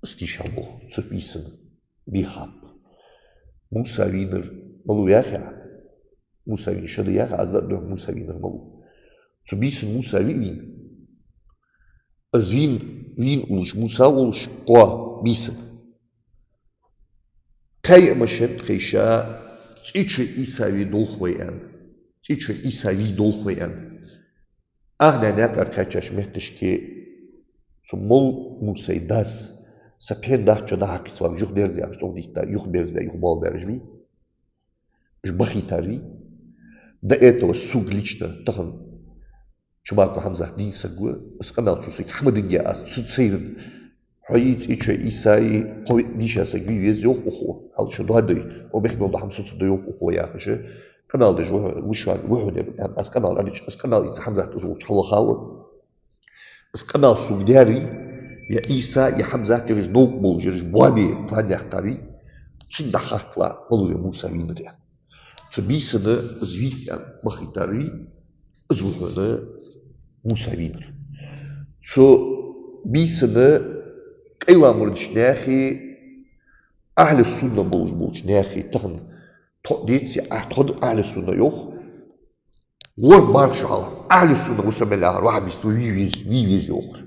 Из тийша болх цу бийсан бийхаб. Муса вийнар малав яхе, Муса вийна ше да яхе, аз дӀа а доаха, Муса вийнар малав. Цу бийсан Муса вий вийна. Из вийна, вийна уллаш Муса волаш кхоа бийсан. Кхаь а машен тхайша, цӀи чу Ӏийса вий долх вай аьнна. ЦӀи чу Ӏийса вий долх вай аьнна. Ах даь наькъа кхаьчача метташке цу мала Мусай дас, са пхьен дац чу дӀахьакхийца вагӀаш, юхаберза яхаш, цӀогӀа дийттар, юхаберзабаь, юхабоалабаьраш вий. Уж бахийтар вий. До этого сога лично тахан Чумаков Хьамзат дийна саг ва, из къамаьл цо сайга хьа ма динге аз, цу сайран. Хьои, цӀи чу Ӏийсаи, кхо виъ дийша саг вий веза йоах укхо, аьлча, дӀадой, о бехк мел да хӀама соцаргда йоах укхо яхаш. Къамаьл деш ва хьо, вуш ван, ва хьо дер, аьнна, аз къамаьл дӀадича, из къамаьл ийца Хьамзат из волча хьалвахав. Из къамаьл сога даьр вий, е Ӏийса, е Хьамзат, ераш новкъа болаш, ераш боабе план яьккхар вий, цунга дӀахаттала, малав е Муса вийнар аьнна. Цу бийсана из вий аьнна бахийтар вий, из ва хьона Муса вийнар. Цу бийсана къайла мурдаш наьхе, ахьлу сунна болаш болча наьхе, тахан тхо деций, а, тхо да ахьлу сунна йоах. ВорхӀ марха шу хьалха ахьлу сунна ва со мел яхар, ваххабист ва, вий веза, вий веза йоахар.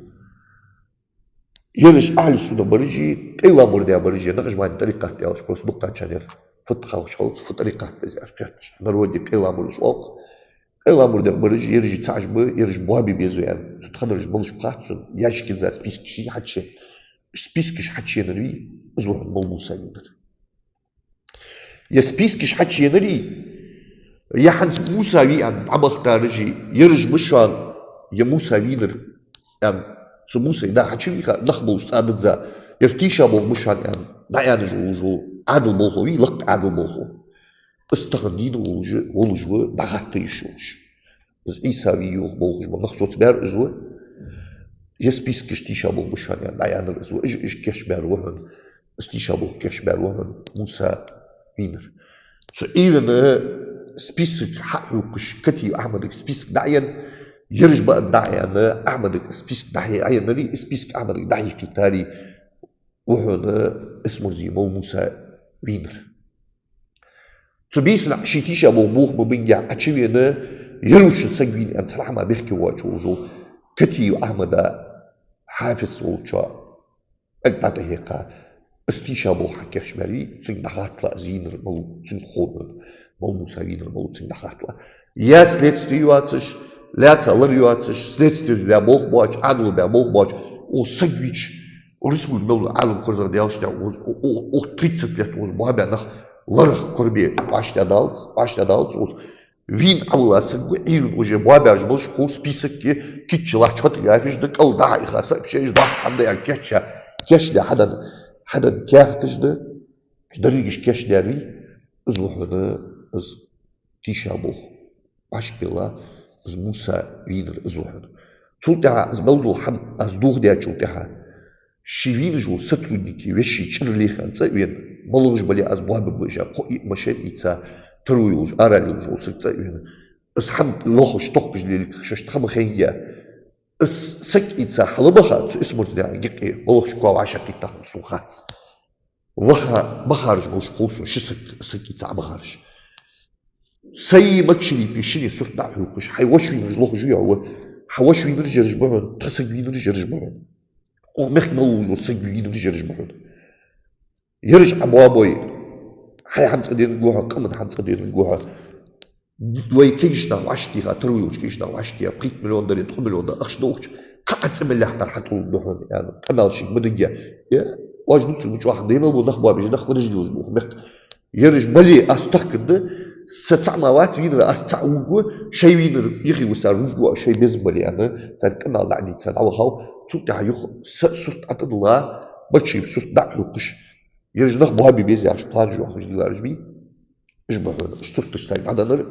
Ераш ахьлу сунна бараши, къайла мурдех бараши, накъшбанди тӀарикъат аьлча, просто дуккхачар ер фуд ховш хилац, фу тӀарикъат да из аьлча кхеташ. Народе къайла мурдаш оал-кх. Къайла мурдех бараши, ераши цхьабараш ба, ераш боабе беза аьнна. Цу тханараш малаш ба хац сона, ящикаца спискаш хьачуеннай. Спискаш хьачуеннар вий, из ва хьона мала Муса вийнар. Е спискаш хьачуеннарий, е хӀанз Муса вий аьнна дӀабахийтараши, ераш ба шоана, е Муса вийнар аьнна, Цу Мусай да хьачувийха, нах болаш цӀа дадза, ер тийша болх ба шоана аьнна, дӀааьнна волаш вола Ӏаьдала болхло вий, лакха Ӏаьдала болхло. Из тахан дийна волаш, волаш ва, дӀахатта йиш йолаш. Из Ӏийса вий йоах болхаш бола нах соцабаьр из ва. Ер спискаш тийша болх ба шоана аьнна, дӀааьннар из ва. Уж, уж кийчбаьр ва хьона. Из тийша болх кийчбаьр ва хьона Муса вийнар. Цу Ӏуйрийна список хьахьокхаш, Катиев Ахьмадага список дӀааьнна, ераш ба дӀааьнна, Ахьмадага список дӀааьннари, список Ахьмадага дӀахьийхийтари ва хьона Исмурзиев молла Муса вийнар. Цу бийсанна ший тийша болх бохабе бинге Ӏочувена, ер ва шун саг вийна аьнна цхьа хӀама бехке воацаш волаш вола Катиев Ахьмада хьафиз волчоа эг дӀатӀахьекха, из тийша болх хьакийчбаьр вий, цунга дӀахатталахь из вийнар малув, цунга хов хьона, молла Муса вийнар малув, цунга дӀахатталахь. Е следстви йоацаш, лаьца лар йоацаш, следстве баь болх боацаш, Ӏаьдало баь болх боацаш, укх саг вийча, укх республике мел дола Ӏалам корзагӀдаьлча, укх, укх, укх тридцать лет укхаза боабаь нах ларах корабе вӀаштӀехьадалац, вӀаштӀехьадалац укхаза. Вийна Ӏовилла саг ва, Ӏуйрийна уже боабаьраш болаш, укхо списоке кийчъялахь фотографеш да, кӀал дӀахьийха сообщенеш да, хӀама да аьнна кийчъя, кийчдаь хьаденна, хьаденна каьхаташ да, дерригаш кийчдаьр вий, из ва хьона, из тийша болх вӀашагӀъелла, из Муса вийнар из ва хьона. Цул тӀехьагӀа из мел дола хӀама аз дохадаьчул тӀехьагӀа, ший вийнаш вола сотрудникий веший чӀир лехаш цӀа а вена, малагӀаш бале а аз боабергба аьнна, кхо-йиъ машен а ийца, таро йолаш, ара йолаш вола саг цӀа а вена, из хӀама лохаш, тохкаш лелийта шоашта хӀама хайнаяь. Из саг ийца хьалбаха цу Исмурзиев гикъе, малагӀча коа вӀашагӀкхийттад сона хац. Ваха, бахараш болаш хов сона ши саг, саг ийца Ӏобахараш. Сай Макшарипа шинне сурт дӀа а хьокхаш, хьай воша вийнараш лохаш вий хьо? Хьа воша вийнараш ераш ба хьона, тха саг вийнараш ераш ба хьона. Укх мехка мел волаш вола саг вийнараш ераш ба хьона. Ераш Ӏобоабой, хьай хӀама цӀаденнаргва хьо, къаман хӀама цӀаденнаргва хьо. Вай кегийча наха вӀаштӀехьа, таро йолча кегийча наха вӀаштӀехьа, пхийтта миллион даре, ткъо миллион дар ахча да укхаза, кхы а цӀи мел лаьттар хьатӀалургда хьона, аьнна, къамаьл шийга ма дигга. Е, оаш дувцар ма чӀоагӀа, даймел бола нах боабеш, нах фу деш лелаш ба укх мехка. Ераш бале, аз тахкар да, са цаӀ ма вац вийнар, аз цаӀ вувргва, шоай вийнар юхе висар вувргва, шоай безам бале, аьнна, царга къамаьл дӀа а дийца, дӀавахав. Цул тӀехьагӀа юха са сурт ӀотӀадилла, Макшарипа сурт дӀа а хьокхаш, ераш нах боабе беза яхаш, планаш йоахаш диллараш бий. Уж ба хьона, уж сурташ царга дӀаденнар,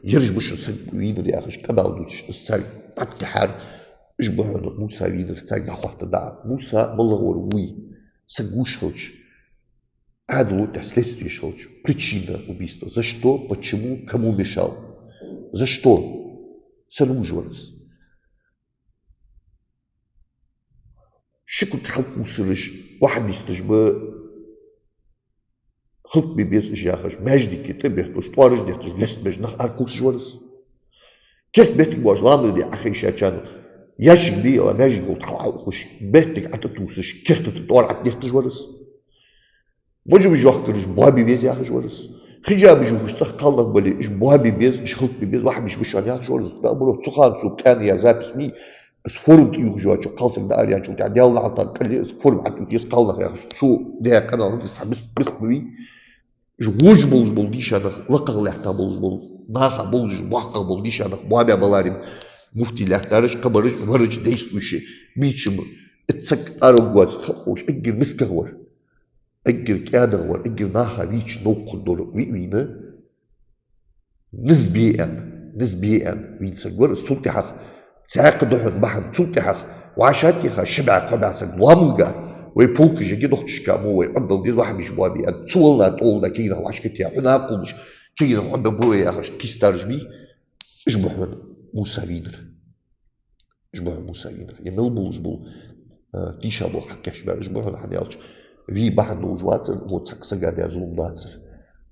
ераш ба шун саг вийнар яхаш, къамаьл дувцаш, из царга дӀатӀатехьар, уж ба хьона Муса вийнар царга дӀахоттадаь. Муса малагӀвар вий, саг вувш хилча, Ӏаьдало тӀехьа следстви еш хилча, причина убийства, за что, почему, кому мешал, за что, сенна вувш вар из. Ши куц хьалкхувсараш, ваххабисташ ба, хӀалакбе беза уж яхаш, маьждиге тӀабетталуш, тӀоараш детташ, лестабеш нах аракхувсаш вар из. Керта беттага боацаш ламаз де Ӏохайшачарна, ящик бе аьнна, маьждига гӀолла хьалха Ӏоухаш, беттага ӀотӀатувсаш, керта тӀа тӀоара ӀотӀадетташ вар из. Маджабаш йохкараш боабе беза яхаш вар из. Хиджабаш ювхаш цӀагӀа кхалнах бале, уж боабе беза, уж хӀалакбе беза, ваххабиш ба шоана яхаш вар из. Наоборот, цу хана цо къаьна яь запись ма йий, из форум тӀа ювхаш йоацача кхалсага дӀаараяьчул тӀехьагӀа, Даьла лаӀнат аьнна кхел е из, форум ӀотӀаювхай из кхалнах яхаш, цо даь къамаьл хӀанз цхьа бес-, бесса ма вий. Уж вож болаш бола дийша нах, лакхагӀа лаьтта болаш бола, наха бовзаш, боккхагӀа бола дийша нах боабаь баларе, муфти лаьттараш, кхыбараш, вараш, действующий, мича ма, из саг араваргвоацаш ховш, эггара мискагӀа вар. Эггара кӀаьдагӀа вар, эггара наха вийча новкъа хургдолаш вий вийна, низ бе аьнна, низ бе аьнна вийна саг вар из. Цул тӀехьагӀа цхьаькха духьал бахьан, цул тӀехьагӀа вӀашагӀтеха ши бӀаь, кхо бӀаь саг лоамалга, вай полкаш йига нохчашка мо, вай Ӏомабала деза, ваххабиш боабе аьнна, цу валла тӀолда кегий нах вӀашагӀкхийтта, хьунакъуллаш кегий нах Ӏомабе ба вай яхаш кийчдераш бий, уж ба хьона Муса вийнар. Уж ба хьона Муса вийнар. Е мел болаш бола, э, тийша болх хьакийчбаьр, уж ба хьона, хӀана аьлча вий бахьан долаш вацар, во цхьаккха сага даь зулам дацар.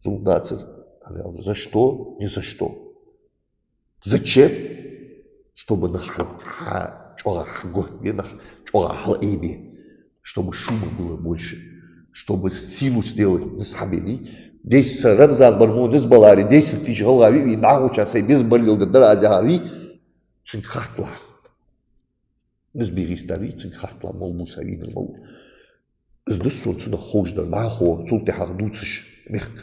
Зулам дацар, хӀана аьлча, за что? Ни за что. Зачем? Чтобы нах хьа-, хьа-, чӀоагӀа хьаготтабе, нах чӀоагӀа хьалъайбе. Чтобы шума было больше. Чтобы силу сделать, низ хьабе. Десять са Рамзан бар мо низ баларе, десять тысяч гӀалгӀа вий вийна, нагахьа сай безам баллал дар аз яхар вий, цунга хатталахь. Низ бе гӀертар вий, цунга хатталахь, молла Муса вийнар малув. Из да сона цунах ховш дар, нагахьа цул тӀехьагӀа дувцаш мехка.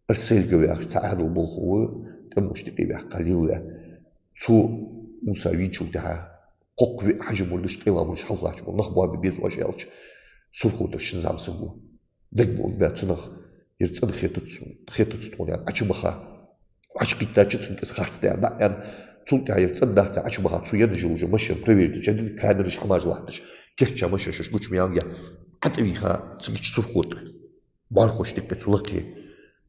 Арсельгов яхаш цхьа Ӏаьдала болхло ва, тӀемалашта юкъе ваьккха лелаваь. Цо Муса вийчул тӀехьагӀа кхоккха виъ хьажа мурдаш, къайла мурдаш хьалхалатташ бола нах боабе беза оаш аьлча, Сурхо тӀара шин зӀамсаго. Дагабоалабаь цунах, ер цӀена хетац, хетац тхона аьнна, Ӏочубаха. Ӏочукхийттача цунга из харц да аьнна, аьнна, цул тӀехьагӀа ер цӀена дац аьнна Ӏочубаха, цо енна йола машен проверить дича, дин камераш хӀамаш латташ, кийчъяь машен шоаш гуча мелга, ӀотӀавийха, цигача Сурхо тӀа. БӀарахош дикка цу лакхе.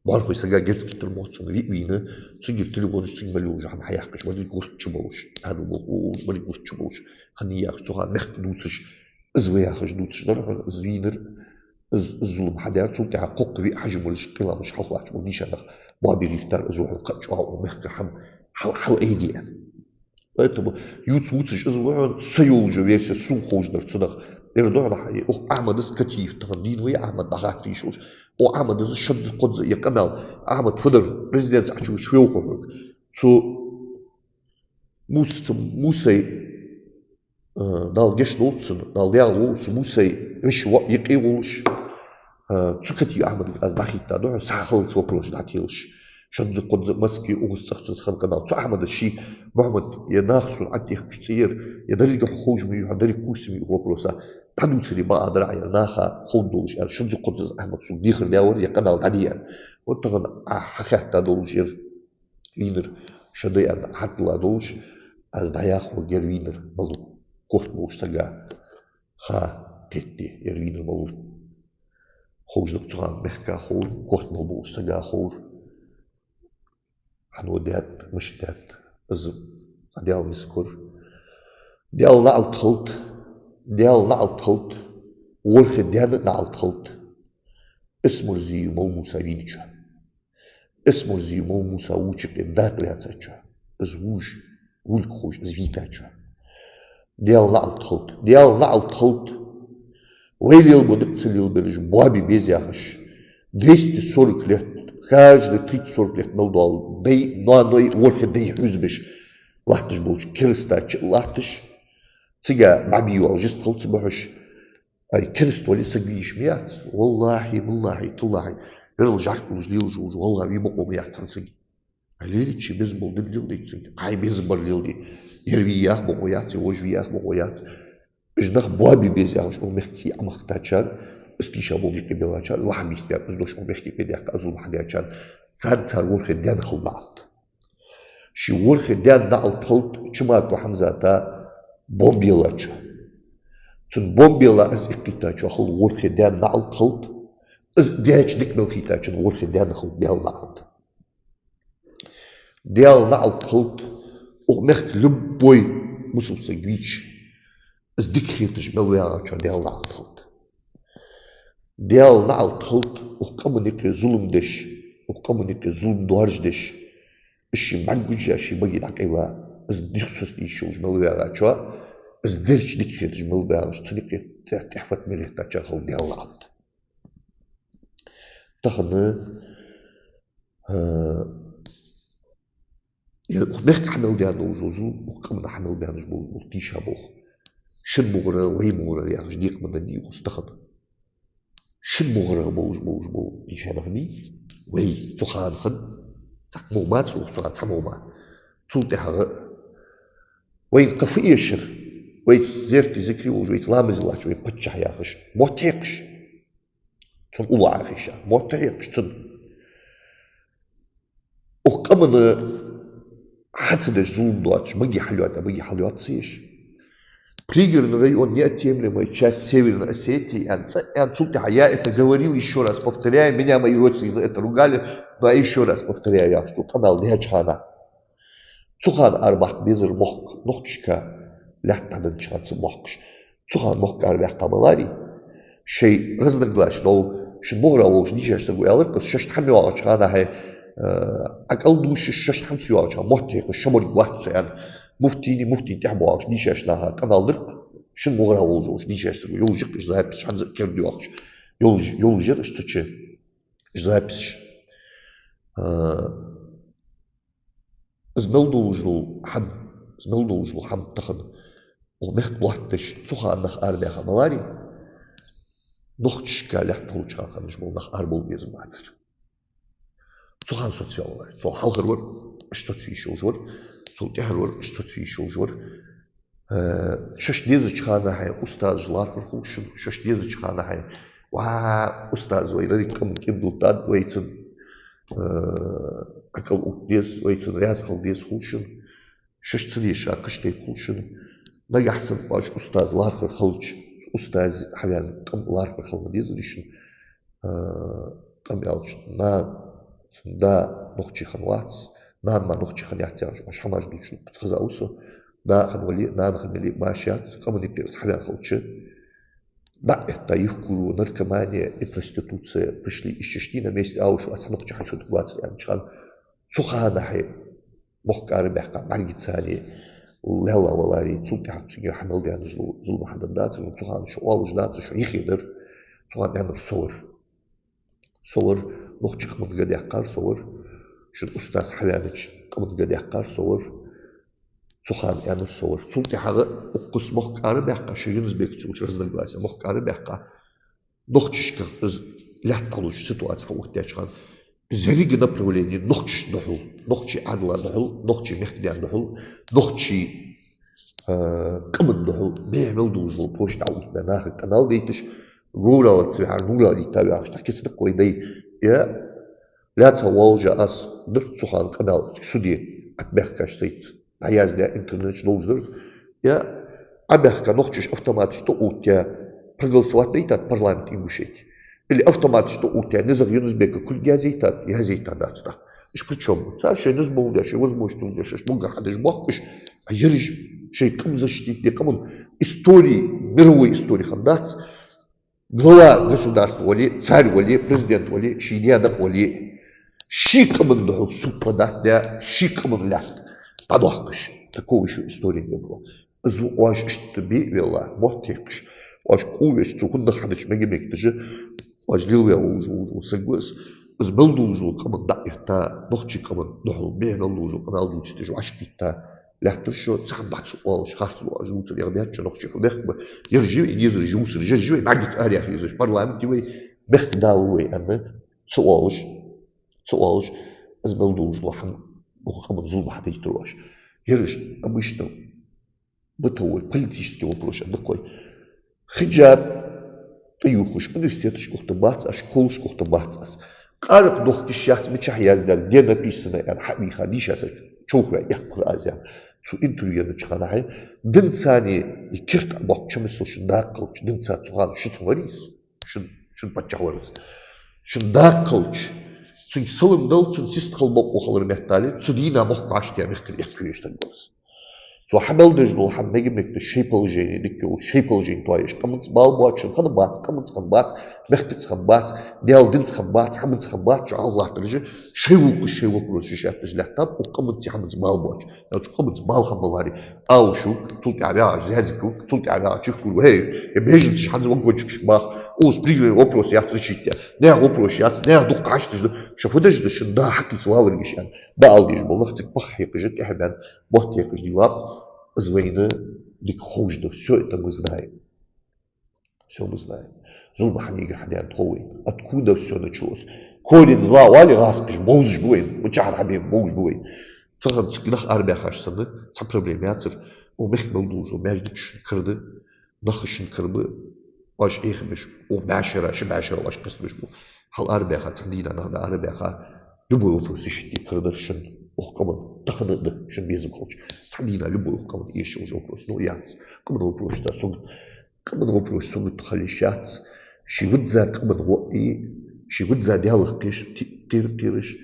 БӀарахой сага герз кхийттар мо цунна, виъ вийна, цунгара телефонаш, цунга мел йола хӀама хьаяьккхаш, ма деррига гурт чу болаш. Ӏадал болх волаш, ма деррига гурт чу болаш. Ханна яхаш, цу хана мехка дувцаш, из ва яхаш дувцаш дар хьона, из вийнар, из, из зулам хьадаьр, цул тӀехьагӀа кхоккха виъ хьажа мурдаш, къайла мурдаш хьалхалатташ бола дийша нах боабе лийтар, из ва хьона кхы а чӀоагӀа укх мехка хӀама хьал-, хьалайде аьнна. Поэтому ювца вувцаш из ва хьона, са йола версия, сона ховш дар цунах. Ер да хьона хьа, укх Ахьмадас, Катиев тахан дийна вай, Ахьмад дӀахатта йиш йолаш. Укх Ахьмадас шозза-кхозза ер къамаьл, Ахьмад фу дар, резиденце Ӏочувеча фу йоах хьога. Цу Мус-, цу Мусай, э, Дала гешт долда цунна, Дала даьгӀа волва цу Мусай веший воӀ юкъе волаш, э, цу Катиев Ахьмадага аз дӀахийтта да хьона, схьа хиллалца вопросаш дӀателаш. Шозза-кхозза Москве, укхаза цӀагӀа цунца хинна къамаьл. Цу Ахьмадас ший: «Мухьаммад, ер наха сона Ӏотехкаш цӀи яр, ер деррига хьона ховш ма вий хьона, деррига куц ма вий укх вопроса. ДӀадувцаре бакъахьа дар Ӏа ер наха ховргда долаш», аьнна, шозза-кхозза Ахьмада сога дехар даь вар, ер къамаьл дӀаде аьнна. Вот тахан Ӏа хьахаьтта долаш ер вийнар шо да аьнна хьатӀадилла долаш, аз дӀаях хьога ер вийнар малув, корта болча сага ха кхетаде, ер вийнар малув. Ховш да-кх цу хана мехка ховр, корта мел болча сага ховр. Хьан ва даьд, мишта даьд, из Даьла низ кора. Даьла наӀалт хилда, Даьла наӀалт хилда, ворхӀе даьна наӀалт хилда. Эсмурзиев Малмуса вийначоа. Эсмурзиев Малмуса вувча юкъе дакъа лаьцачоа, из вувш, вулг ховш из вийтачоа. Даьла наӀалт хилда, Даьла наӀалт хилда. Вай лелабу дика ца лелабераш боабе беза яхаш, двести сорок лет, каждые тридцать сорок лет мел дола дай, ноаной, ворхӀе дай хьувзабеш латташ болча кераста чу а латташ, цига бӀаргбе йоалаш, жест хилда ца бохьаш, ай, кераста вале саг ве йиш ма яц. Валлахьи, биллахьи, таллахьи, ерал жӀарг хулаш лелаш волаш, валлахьи, ве бокъо ма яц цхьан сага. Ай, лелийта ше безам бола дин леладе цунга. Ай, безам бар леладе. Ер ве яха бокъо яц, вож ве яха бокъо яц. Уж нах боабе беза яхаш, укх мехка цӀий Ӏомахийтачарна, из тийша болга юкъе беллачарна, ваххабисташа из дош укх мехка юкъе даьккха, из зулам хьадаьчарна, царна цар ворхӀе даьна хилда наӀалт. Ший ворхӀе даьна наӀалт хилда Чумаков Хьамзата бомба еллачоа. Цунна бомба елла из иккхийтачоа хилла ворхӀе даьна наӀалт хилда, из даьча дика мел хийтачун ворхӀе даьна хилда Даьла наӀалт. Даьла наӀалт хилда укх мехка любой бусалба саг вийча, из дика хеташ мел вагӀачоа Даьла наӀалт хилда. Даьла наӀалт хилда укх къаман юкъе зулам деш, укх къаман юкъе зулам доаржадеш, из ший бӀаргагуш а, ший баге дӀакъайла, из духсоцаде йиш йолаш мел вагӀачоа, из дерригача дика хеташ мел багӀаш, цун юкъе тӀехьа-фатта мел леттачоа хилда Даьла наӀалт. Тахан, э, Ер укх мехка хьа мел даьнна долаш дола зулам, укх къаман хьа мел баьннаш болаш бола тийша болх. Шун мугӀара, вай мугӀара яхаш декъа ма даннадий укхаза тахан. Шун мугӀара болаш, болаш бола тийша нах бий вай, цу хана хинна. ЦхьаккӀа мугӀа ма ца, укх цу хана цхьа мугӀа ма. Цул тӀехьагӀа вайна кхы фу эшар, вайца зерате, зикре волаш, вайца ламазе латташ, вай паччахь яхаш, мотт хьекхаш. Цунна уллув Ӏохайша, мотт хьекхаш цунна. Укх къаманна хьа ца деш зулам доацаш, баге хьалйоаде, баге хьалйоаца ца еш. Пригородный район, неотъемлемая часть Северной Осетии, аьнна, цӀа аьнна, цул тӀехьагӀа: «Я это говорил, ещё раз повторяю, меня мои родственники за это ругали, но я ещё раз повторяю», яхаш, цо къамаьл даьча хана. Цу хана арабаккха безар мохк, нохчашка лаьтта дӀаденнача хана цу мохкаш. Цу хана мохк арабаьккха баларе, шоай разногласи, но шун мугӀара волча дийшача саго аьлар-кх, шоашта хӀама йоагӀача хана хьай, э, Ӏа кӀалдувшаш, шоашта хӀама ца йоагӀача хана мотт хьекхаш, шо морг вац цо аьнна, муфтийна, муфтийна тӀехьа боагӀача дийшача наха къамаьл дар-кх, шун мугӀара волаш волча дийшача саго. Йолаш я-кх уж записаш, хӀанз а керда йоахаш. Йолаш, йолаш яр уж цу чу, уж записаш. Э, Из мел долаш дола хӀама, из мел долаш дола хӀама тахан укх мехка лоаттадеш, цу хана нах арабаьха баларе, нохчашка лаьтта хулача хана хиннаш бола нах арабовла безам бацар. Цу хана соцаваьнна вар. Цул хьалхара вар, уж соцаве йиш йолаш вар, цул тӀехьара вар, уж соцаве йиш йолаш вар. Э, шоаш дезача хана хьай устазаш лархӀар хул шун, шоаш дезача хана хьай. Ва, устаз вай деррига къаман кӀимдултад, вайцан, э, акал ут деза, вайцан раьза хила деза хул шун. Шоаш ца дезаш кхаш тайпа хул шун. Нагахь санна оаш устаз лархӀар хилча, устаз хьавена къам лархӀар хила ма дезарий шун. Э, къам аьлча, нана, да нохчий хинна вац, нана мара нохчий хинна яц яхаш, оаш хӀамаш дувцаш хаза ва со. Да хинна вале а, нана хинна яле а башха яц, къаман юкъе из хьавена хилча. ДӀа а этта, юхкуро, наркомания и проституция пошли, иштта-иштта на месте а уж вац, нохчий хьан шо дукха вацар аьннача хана. Цу хана хьай мохк арабаьккха, бӀаргацани лелла валаре, цул тӀехьагӀа цунгара хьа мел даьнна зул-, зулам хьадаь дац, цу хана шо оалаш дац, шо юхе дар, цу хана аьннар со вар. Со вар, нохчий къаман га даьккхар со вар, шун устаз хьавенача къаман га даьккхар со вар, цу хана аьннар со вар. Цул тӀехьагӀа укхаза мохк арабаьккха, шо Юнус-Бекаца йолча разногласия мохк арабаьккха, нохчашка из лаьтта хьалуш ситуаци хьаоттадаьча хана, из еррига направлени нохчашта духьал, нохчий Ӏаьдала духьал, нохчий мехкдаьна духьал, нохчий, э, къаман духьал, бехк мел долаш дола площадь Ӏоуттабаь, наха къамаьл дайташ, говралаца вехьар нура дийта вехаш, тӀаккха кица даккха вай дай. Я, лаьца волжа аз дар цу хана къамаьл суде, атбехкаш сайца дӀаяздаь интернет чу долаш дар из. Я, Ӏобаьхка нохчаша автоматаш тӀаоттаяь, проголосовать дайтад парламент Ингушетии? Или автоматаш тӀаоттаяь, низагӀа Юнус-Бека кулг язъяйтад, язъяйтадац тӀаккха? Уж при чём ба? Цар шоай низ болаш да, шоай возможность долаш да, шоаш могаш хьадеш бохкаш, а ераш шоай къам защитить де, къаман истори, мировой истори хиннадац. Глава государства вале, царь вале, президент вале, ший даь-да вале, ший къаман духьал суппа дат даь, ший къаман лаьтта дӀадоаккхаш. Такого ещё истории не было. Из ва оаш иштта бе а велла, мотт хьекхаш, оаш къувеш, цу хӀунда хьадача мега-мегаш, оаш лелаве волаш, волаш, волаш саг ва из. Из мел долаш дола къаман дӀа а этта, нохчий къаман духьал бехк мел долаш дола къамаьл дувцаш, вӀашагӀкхийтта, лаьттар шо, цхьа бац оалаш, харц оалаш, дувцар ях даьча нохчий хьо бехк ба. Ер жи вай, дезар жи, вусар жи, ер жи вай, бӀаргаца араяха езаш, парламенте вай, мехкда ва вай аьнна, ца оалаш, ца оалаш, из мел долаш дола хӀама, укх къаман зулам хьадайтар оаш. Ераш обычно бытовой, политический вопрос а даккхой. Хиджаб тӀаювхаш, университеташка ухта бац аз, школашка ухта бац аз. Къаракъ дохкаш яц, мичахьа яздаьд, где написано, аьнна, хьавийха, дийша саг човхаваь эккхар аз, аьнна. Цу интервью еннача хана хьай, динцани и керта боккха чамисал шун даккхалча, динца цу хана ши цу варийс, шун, шун паччахь варас. Шун даккхалча, цунга салам дал, цун систхал бокъо халар меттали, цу дийна мохк вӀаштӀехьа мехкара эккхавеш саг варас. Цо хьабелдеш дола хӀама мега-мегаш шоай положени дика йолаш, шоай положени тоаеш, къаманца бала боацаш хинна бац, къаманца хинна бац, мехкаца хинна бац, Даьла динца хинна бац, хӀаманца хинна бац, чӀоагӀа латтараш, шоай гӀулакхаш, шоай вопросаш шоаш етташ лаьттаб, укх къаманца, хӀаманца бала боацаш. Аьлча къаманца бала хинна баларе, Ӏа ва шу, цул тӀехьа ваьгӀаш Зязиков, цул тӀехьа ваьгӀа Чехкур, эй, э, беженцаш хӀанз вагончикашка баха, укхаза пригородни вопрос яц решить яь, наьха вопрос яц, наьха дукха хьашташ да, шо фу деш да, шун да хьакхийца валаргаш аьнна. Да ала дезаш бола нах цига пах хьекхаш, тӀехьа бен мотт хьекхаш дилаб, из вайна дика ховш да. Всё это мы знаем. Всё мы знаем. Зулам хьанийга хьадаьннад тхо вайна. Откуда всё началось? Корень зла вале гӀаскхаш, бовзаш ба вайна. Мичахьара хьабе бовзаш ба вайна. Цу хана цига нах арабаьхаш санна, цхьа проблема яцар. Укх мехка мел долаш дола маьждигаш шун кара да, нах шун кара ба, оаш Ӏехабеш, укх бӀаьшера, ши бӀаьшера оаш кхестабеш ба. Хьал арабаьха, цхьан дийнахьа нах да арабаьха, любой вопрос решить де кара дар шун укх къаман, тахан а да шун безам хилча. Цхьан дийнахьа любой укх къаман эшаш йолаш вопрос, ну, яц. Къаман вопросашца сагот, къаман вопросашца сагот хила йиш яц. Ший визза къаман воӀи, ший визза Даьлах кхеш-, ти-, кхер-, кхераш,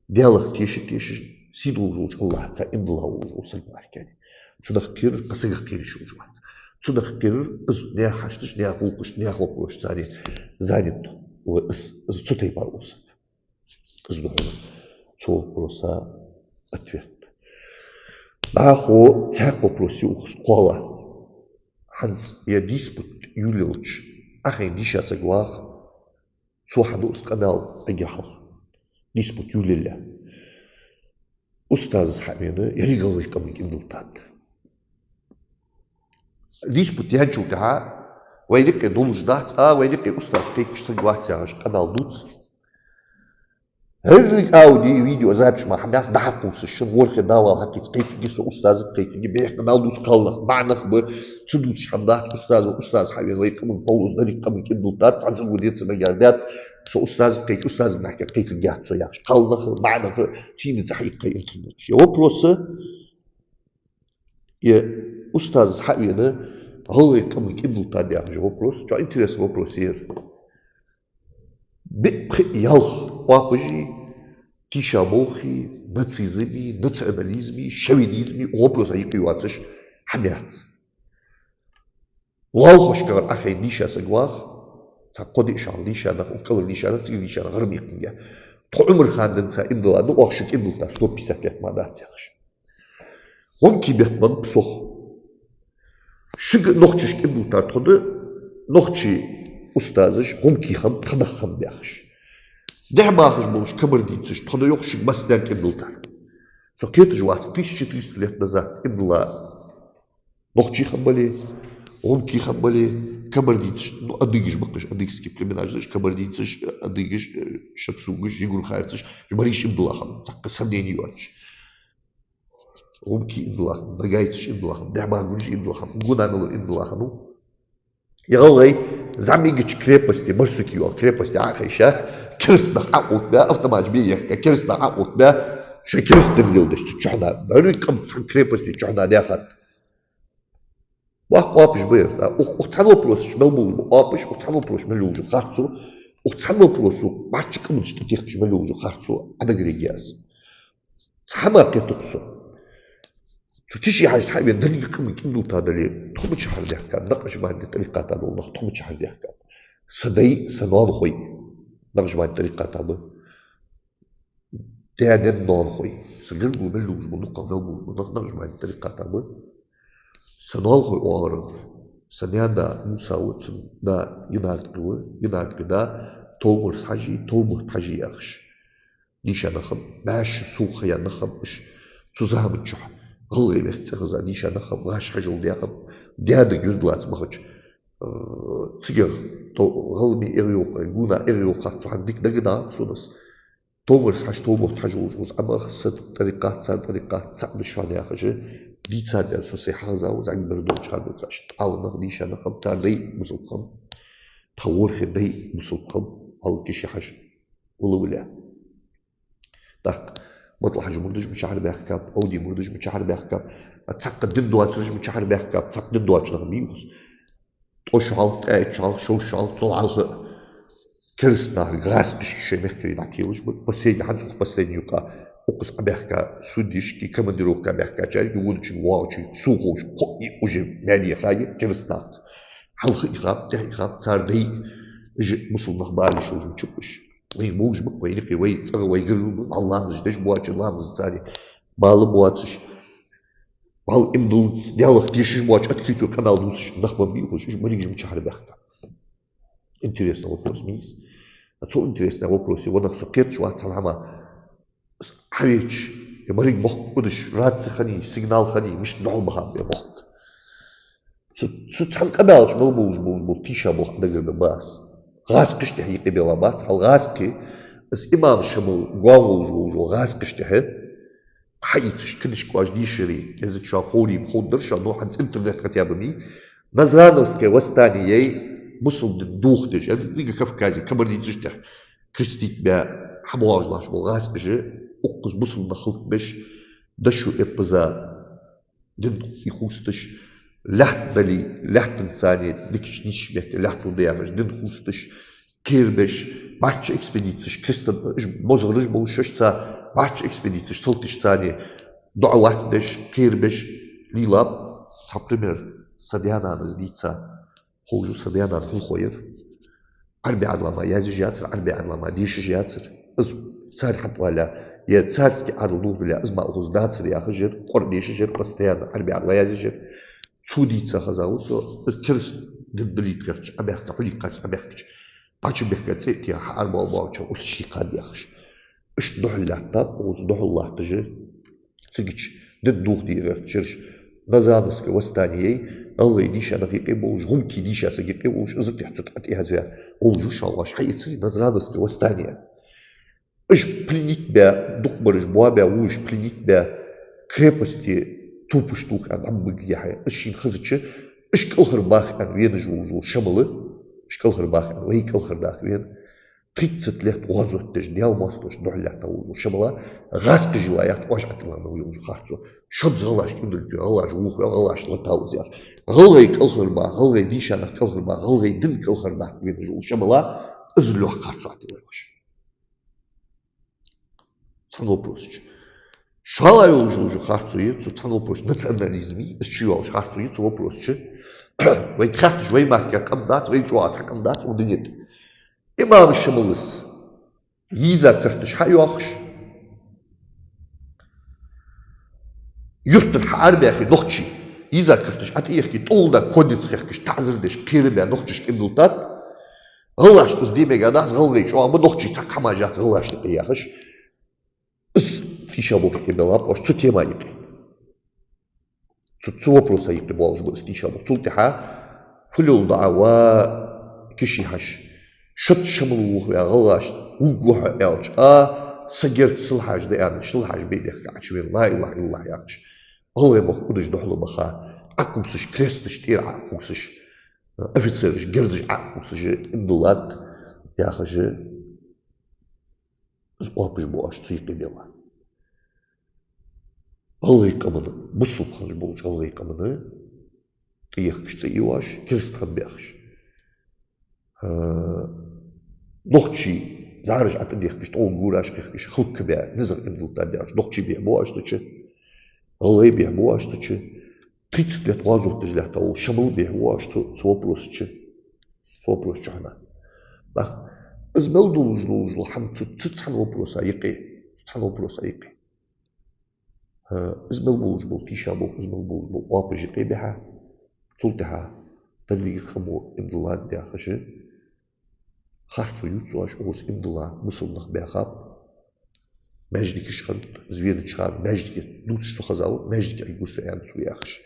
Даьлах теша-, тешаш, сий долаш волча АллахӀаца иман дилла волаш вола саг ва аьнна. Цунах кхерар кхы сагах кхераш йолаш вац. Цунах кхерар из наьха хьашташ, наьха гӀулакхаш, наьха вопросашца занят ва из, из цу тайпара вола саг. Из да хьона цу вопроса ответ. ДӀахо цхьаькха вопрос я укхаза кхоалагӀа. ХӀанз ер диспут юллилча, Ӏа хайна дийша саг ваха, цо хьаду из къамаьл эггара хьалха. Диспут юллиле, устаза хьавена, еррига гӀалгӀай къаман кӀимдултад. Диспут яьнначул тӀехьагӀа вай юкъе долаш дац, а, вай юкъе устаз кхайкаш саг вац яхаш къамаьл дувц. Деррига аудио, видеозапись мара хӀама яц, дӀахьакхувсаш, шун ворхӀе дӀавала хьакхийца кхайкаргья со, устазага кхайкаргья, бехк мел дувц кхалнах, маӀанах ба, ца дувцаш хӀама дац, устазо, устаз хьавена вай къаман полос деррига къаман кӀиндултад, цхьанне а цу гӀо деца мегар даьд, со устазага кхайк-, устазага нахьке кхайкаргьяц со яхаш. Кхалнаха, маӀанаха, сийна ца хьийкхай интернет. Я вопрос, я устаза хьавена гӀалгӀай къаман кӀиндултад яхаш вопрос, чӀоагӀа интересный вопрос яр. Биъ-пхиъ-ялх оапаши, тийшаболхи, нацизми, национализми, шовинизми, вопрос а юкъе йоацаш хӀама яц. Лоалахошкара Ӏохайна дийша саг вах, цхьа кхо-диъ шера дийша нах, укх кӀалара дийша нах, цигара дийша нах гӀар мекхинге. Тхо Ӏумар-хан денз цхьа иман дилла, ну, оаха шун кӀиндулташ сто пятьдесят лет мара дац яхаш. ГӀумкий бетта ма ба сох. Шуга нохчашка кӀиндултар тхо да, нохчий устазаш гӀумкий хиннаб, тха нах хиннаб яхаш. Дехьа бахаш болаш кабардинцаш тхо да йоах шуга массанена кӀиндултар. Со кхеташ вац, тысяча триста лет назад иман дилла нохчий хиннабале, гӀумкий хиннабале, кабардинцаш, ну, адыгаш ба-кх уж, адыгский племенаш да уж, кабардинцаш, адыгаш, э, шабсугаш, жигурхаевцаш, уж мариша иман дилла хиннаб, цхьаккха сомнени йоацаш. ГӀумкий иман дилла хиннаб, ногайцаш иман дилла хиннаб, дехьа бахаш иман дилла хиннаб, гунагӀ мел вар иман дилла хиннав. Я гӀалгӀай, зӀамигача крепосте, Барсуки яха крепосте Ӏохайша, кераста нах Ӏоотта, автоматаш бе ехка, кераста нах Ӏоотта, шоай кераста ди леладеш цу чухьнахьа, деррига къам цхьан крепосте чухьнахьа даьхад. Боккха оапаш ба ер, да. Укх, укх цхьан вопроса чу мел болаш ба оапаш, укх цхьан вопроса чу мел йолаш я харцо, укх цхьан вопросо бӀарчча къаманаш тӀатехкаш мел йолаш я харцо Ӏодагаргья аз. Цхьа хӀама кхетаду-кх со. Цу Тиши-Хьажас хьавена деррига къаман кӀиндултадале, тхо мичахьара даьхкаб, Накъшбанди тӀарикъата дола нах тхо мичахьара даьхкаб. Са дай, са ноанахой Накъшбанди тӀарикъата ба. Даь-наьна ноанахой, са гаргало мел йолаш бола, дукха мел болаш бола нах Накъшбанди тӀарикъата ба. Са ноанахой оагӀорахьа са наьна-да Муса ва, цун да Янарткъа ва, Янарткъа да Товмарс-Хьажи, Товмахт-Хьажи яхаш. Дийша нах хиннаб, маьрша совгӀа ха яь нах хиннаб уж. Цу заман чухь ГӀалгӀай вехк цӀихеза дийша нах хиннаб, гӀаш хьажол даь хиннаб, даь-да юрт лаца бахача, э, цигара то-, ГӀалгӀай эгӀа йоаккхар, гунагӀ эгӀа йоаккхар, цу хана дика дагадоагӀа сона из. Товмарс-Хьажа, Товмахт-Хьажа волаш укхаза Ӏомах, са тӀарикъат, цар тӀарикъат цаӀ да шоана яхаш, дийцад аьнна, со сай хьахеза ва, зӀамига бер долча хана денз. Иштта тӀала нах, дийша нах хиннаб, цар дай бусалба хиннаб, тха ворхӀе дай бусалба хиннаб, Ӏалкиши Хьажа вала вале. ТӀаккха МатӀал-Хьажа мурдаш мичахьара баьхкаб, Ӏовди мурдаш мичахьара баьхкаб, цхьаккха дин доацараш мичахьара баьхкаб, цхьаккха дин доацаш нах бий укхаза. ТӀо шу хьалха, ткъаь итт шу хьалха, шовзткъа шу хьалха, цул хьалха кераста нах гӀазкхашка шоай мехкарий дӀателаш ба. Последний, хӀанз укх последний юкъа укхаза Ӏобаьхка судьяшки, командировка баьхкачарги, водачунга, воагӀачунга, суховш кхоъ уже маьне яхай кераста нах. Хьалха ихаб, тӀехьа ихаб, цар дай, уж бусалба нах бала йиш йолаш мичаб уж. Вайна бовш ба-кх, вайна юкъе, вай цӀагӀа, вай гаргара ба, валла ламазаш деш боацаш, ламаза царех бала боацаш, валла иман диллалца Даьлах тешаш боацаш, открытый канал дувцаш нах ма бий укхаза, уж ма-, уж мичахьара баьхкаб. Интересный вопрос ма йий из. А цу интересный вопросе ванах со кхеташ вац цхьан хӀаман. Хьавеча, е ма-, еррига мохк кӀудаш, раци хиннай, сигнал хиннай, мишта духьал баха ба ер мохк. Цу, цу цхьан къамаьла чу мел болаш, болаш бола тийшаболх Ӏодагарбергба аз. ГӀазкхашта тӀехьа юкъебелла бац, хьал гӀазкхий, из имам Шамил гоама волаш волаш вола гӀазкхашта тӀехьа хьаийцаш, книжкаш дешари, кӀезига шоана ховре, ховргдар шоана, ну, хӀанз интернет хотя бы ма йий. Назрановское восстание яй, бусалба дин дохадеш, еррига Кавказе, кабардинцашта тӀехьа крестить баь, хьабоагӀаш латташ бола гӀазкхаша, укхаза бусалба нах хӀалакбеш, дошо эппаза дин хувцадеш, лаьтта дале, лаьттанца царна дикача нийсача метте лаьтта лургда яхаш, дин хувцадеш, кхерабеш, бӀарчча экспедицеш, крестьян-, уж мозгӀараш болаш шоашца, бӀарчча экспедицеш салташца царна доӀа латтадеш, кхерабеш лелаб. Цхьа пример, са даь-нанас дийца, ховш да са даь-нана хьулхой яр. Ӏарбий Ӏаьдала мара язъеш яцар, Ӏарбий Ӏаьдала мара дешаш яцар. Из цар хьатӀавалале, е царский Ӏаьдал дохадалале, из мара укхаза дацар яхаш яр, кӀоарга дешаш яр, постоянно Ӏарбий Ӏаьдала язъеш яр. Цо дийца хеза ва со, из кераста дин далийта гӀерташ Ӏобаьхка, хьулъе кхача Ӏобаьхкача, бача бехка цӀи а теха, хьаарабоалабоагӀача урсаш шийкхад яхаш. Иштта духьал латтаб, укхаза духьал латташ, цигача дин дохаде гӀерташ ераш. Назрановское восстание яй, гӀалгӀай дийша нах юкъе болаш, гӀумкий дийша саг юкъе волаш, из тӀехьа цу тӀа тӀехьазваь волаш ва шоана, оаш хьаэцарий, Назрановское восстание. Уж пленить баь, дукхагӀбараш боабаь, уж пленить баь, крепосте топаш тоха аьнна дӀабигагӀа хьай. Уж шийна хазача, уж кӀалхарбаха аьнна венаш волаш вола Шамал, уж кӀалхарбаха аьнна, вай кӀалхардаха вена, тридцать лет гӀазот деш, Даьла моастагӀашта духьал лаьтта волаш вола Шамал, гӀазкхий жила яц, оаш ӀатӀаламан йолаш харцо. Шозза гӀалгӀашта кӀимдалча, гӀалгӀаш вохаве, гӀалгӀашта латта ва из яхаш. ГӀалгӀай кӀалхарбаха, гӀалгӀай дийшанах кӀалхарбаха, гӀалгӀай дин кӀалхардаха венаш вола Шамал, из лоьхка харцо ӀатӀалайх оаш. Цхьан вопросача. ШоллагӀа йолаш йола харцо я, цу цхьан вопросача национализм я, из чу йоалаш харцо я, цу вопросача. Вай тхаьтташ, вай мехкара къам дац, вай чӀоагӀа цхьа къам дац, укх дунен тӀа. Имам Шамала йиза карташ хьайоахаш, юртара хьаарабаьхе нохчий, йиза карташ ӀотӀаехке, тӀолда конница хехкаш, таӀазар деш, кхерабаь нохчашка кӀимдалийтад. ГӀалгӀашка из де мегаргдац, гӀалгӀай чӀоагӀа ба, нохчий цхьаккха хӀамаш яц гӀалгӀашта юкъе яхаш. Из тийшаболх юкъе белаб оаш цу тема юкъе. Цу, цу вопроса юкъе болаш ба из тийшаболх. Цул тӀехьа фу леладу Ӏа, ва киши хьаша? Шоаш Шамала вохаве гӀалгӀашта вувргва хьо аьлча, а, са герз сел хьажа да аьнна, сел хьажа бе дехка Ӏочувена, ла илахӀа иллаллахӀ яхаш. ГӀалгӀай мохк удаш духьала баха, Ӏокхувсаш, кресташ тӀера Ӏокхувсаш, офицераш герзаш Ӏокхувсаш, иман диллад яхаш, из оапаш ба оаш цу юкъе бела. ГӀалгӀай къаман, бусалба хинна болча гӀалгӀай къаман тӀаехкаш цӀи йоаш, кераста хинна баьхаш. А, нохчий зӀараш ӀотӀадехкаш, тӀолга гураш хехкаш, хӀалакбаь, низагӀа иман диллийтад яхаш, нохчий бехбу оаш цу чу? ГӀалгӀай бехбу оаш цу чу? Тридцать лет гӀазот деш лаьтта вола Шамал бехбу оаш цу, цу вопроса чу? Цу вопроса чу хьона. Нах, из мел долаш долаш дола хӀама цу, цу цхьан вопроса юкъе, цу цхьан вопроса юкъе. Э, из мел болаш бола тийшаболх, из мел болаш бола оапаш юкъе бихьа, цул тӀехьа деррига къамо иман диллад яхаш, харцо ювц оаш, укхаза иман дилла бусалба нах баьхаб. Маьждигаш хиннад, из венача хана маьждиге дувцаш со хезав, маьждиге Ӏайгу со аьнна цо яхаш.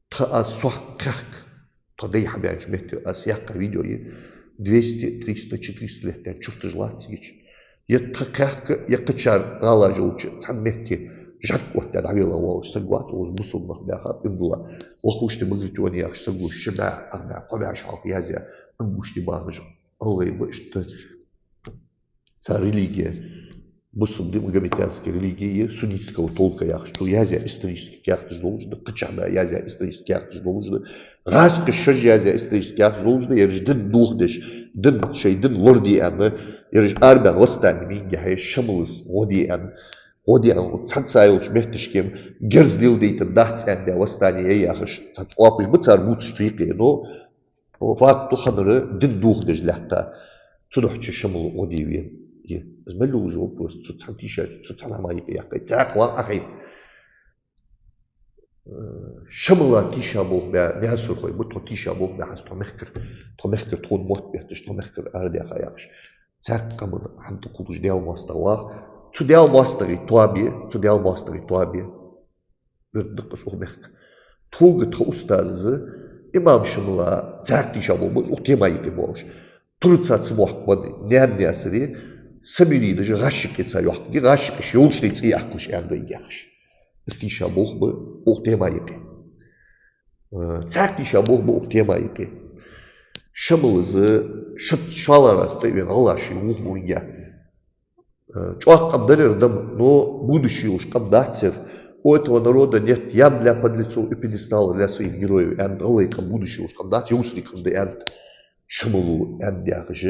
Тха аз сох кхехка, тха дай хьабаьннача метте аз яьккха видео я, двести, триста, четыреста лет даьнна чурташ латт цига. Е тха кхехка, е кхычар гӀалаш йолча цхьан метте жӀарг оттадаь дӀавелла волаш саг вац, укхаза бусалба нах баьхаб, иман дилла. Лохушни Багратиони яхаш саго ши бӀаь, ах бӀаь, кхо бӀаь шоай хьалха язъяь, ангушти бахаш гӀалгӀай ба, иштта цар религия, бусалба ди, магометанская религия я, суннитского толка яхаш, цо язъяь исторически каьхаташ долаш да, кхычахьа язъяь исторически каьхаташ долаш да, гӀазкхаша шоаш язъяь исторически каьхаташ долаш да, ераш дин дохадеш, дин, шоай дин лораде аьнна, ераш арабаьнна восстани мегаргья хьай, Шамала гӀо де аьнна, гӀо де аьнна, цхьацца йолча метташка-м герз леладайтаргдац аьнна баь восстани яй яхаш, цхьацца оапаш ба цар бувцаш цу юкъе, но по факту ханара дин дохадеш лаьтта, цудухьа Шамала гӀо де вена я. Из мел йолаш вопрос, цу цхьан тийша, цу цхьан хӀама юкъе яьккхай, цхьаькха ваха Ӏохайна. Э, Шамала тийшаболх баь Наьсархой ба, тхо тийшаболх баь хӀанз тхо мехкара, тхо мехкара тхона мотт бетташ, тхо мехкара арадаьха яхаш. Цхьаькха къаман хӀанз тӀакхувлаш Даьла моастагӀа ваха. Цу Даьла моастагӀий тоаба я, цу Даьла моастагӀий тоаба я. Вердакъас укх мехка. Тхога тха устаза, имам Шамала, цхьаькха тийшаболх ба из укх тема юкъе болаш. Турца цамохк ба наьна Наьсаре, са муридаш гӀаш юкъе ца йоаккхаргья, гӀаш юкъе шоай йолча тӀа цӀи яхкаш аьнна вайга яхаш. Из тийшаболх ба укх тема юкъе. Э, цхьаькха тийшаболх ба укх тема юкъе. Шамала из шоаш шоллагӀа раз тӀавена гӀалгӀашта вохавенга. Э, чӀоагӀа къам дар ер, да-м, но будущее йолаш къам дац ер. У этого народа нет ям для подлецов и пьедестала для своих героев. Аьннад, гӀалгӀай къам будущее йолаш къам дац, йовсара къам да аьннад Шамала, аьннад яхаш.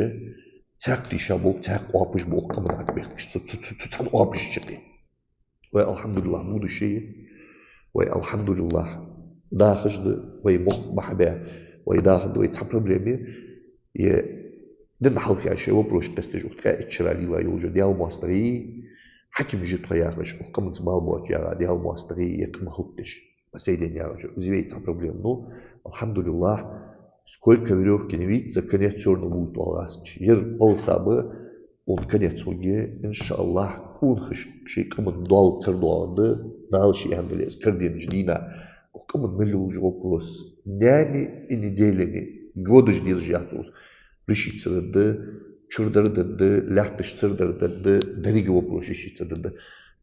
Цхьаькха тийшаболх, цхьаькха оапаш ба укх къаман ӀотӀабехкаш. Цу, цу, цу, цу цхьан оапашча юкъе. Вай, алхьамдулиллахӀ, будущее я. Вай, алхьамдулиллахӀ, дахаш да, вай мохк ма хьабаь, вай даха да, вай цхьа проблема я. Е дин хьалха шоай вопросаш къесташ, укх ткъаь итт шера лела йолаш йола Даьла моастагӀий, хьакимаш я тхо яхаш, укх къаманца бала боацаш яха Даьла моастагӀий, е къам хӀалакдеш, по сей день яхаш, из вай цхьа проблема. Ну, алхьамдулиллахӀ, сколько верёвки не виться, конец всё равно будет, оал гӀазкхаша. Ер полоса ба, цун конец хургья, иншааллахӀ, къонахаша шоай къаман доал карадоагӀаргда, Дала ше аьнна дале, из караденнача дийнахьа. Укх къаман мел йолаш вопрос днями и неделями, годаш дезаш яц укхаза, решиться дергда. чура дар дергда, лаьтташ цар дар дергда, деррига вопрос решиться дергда.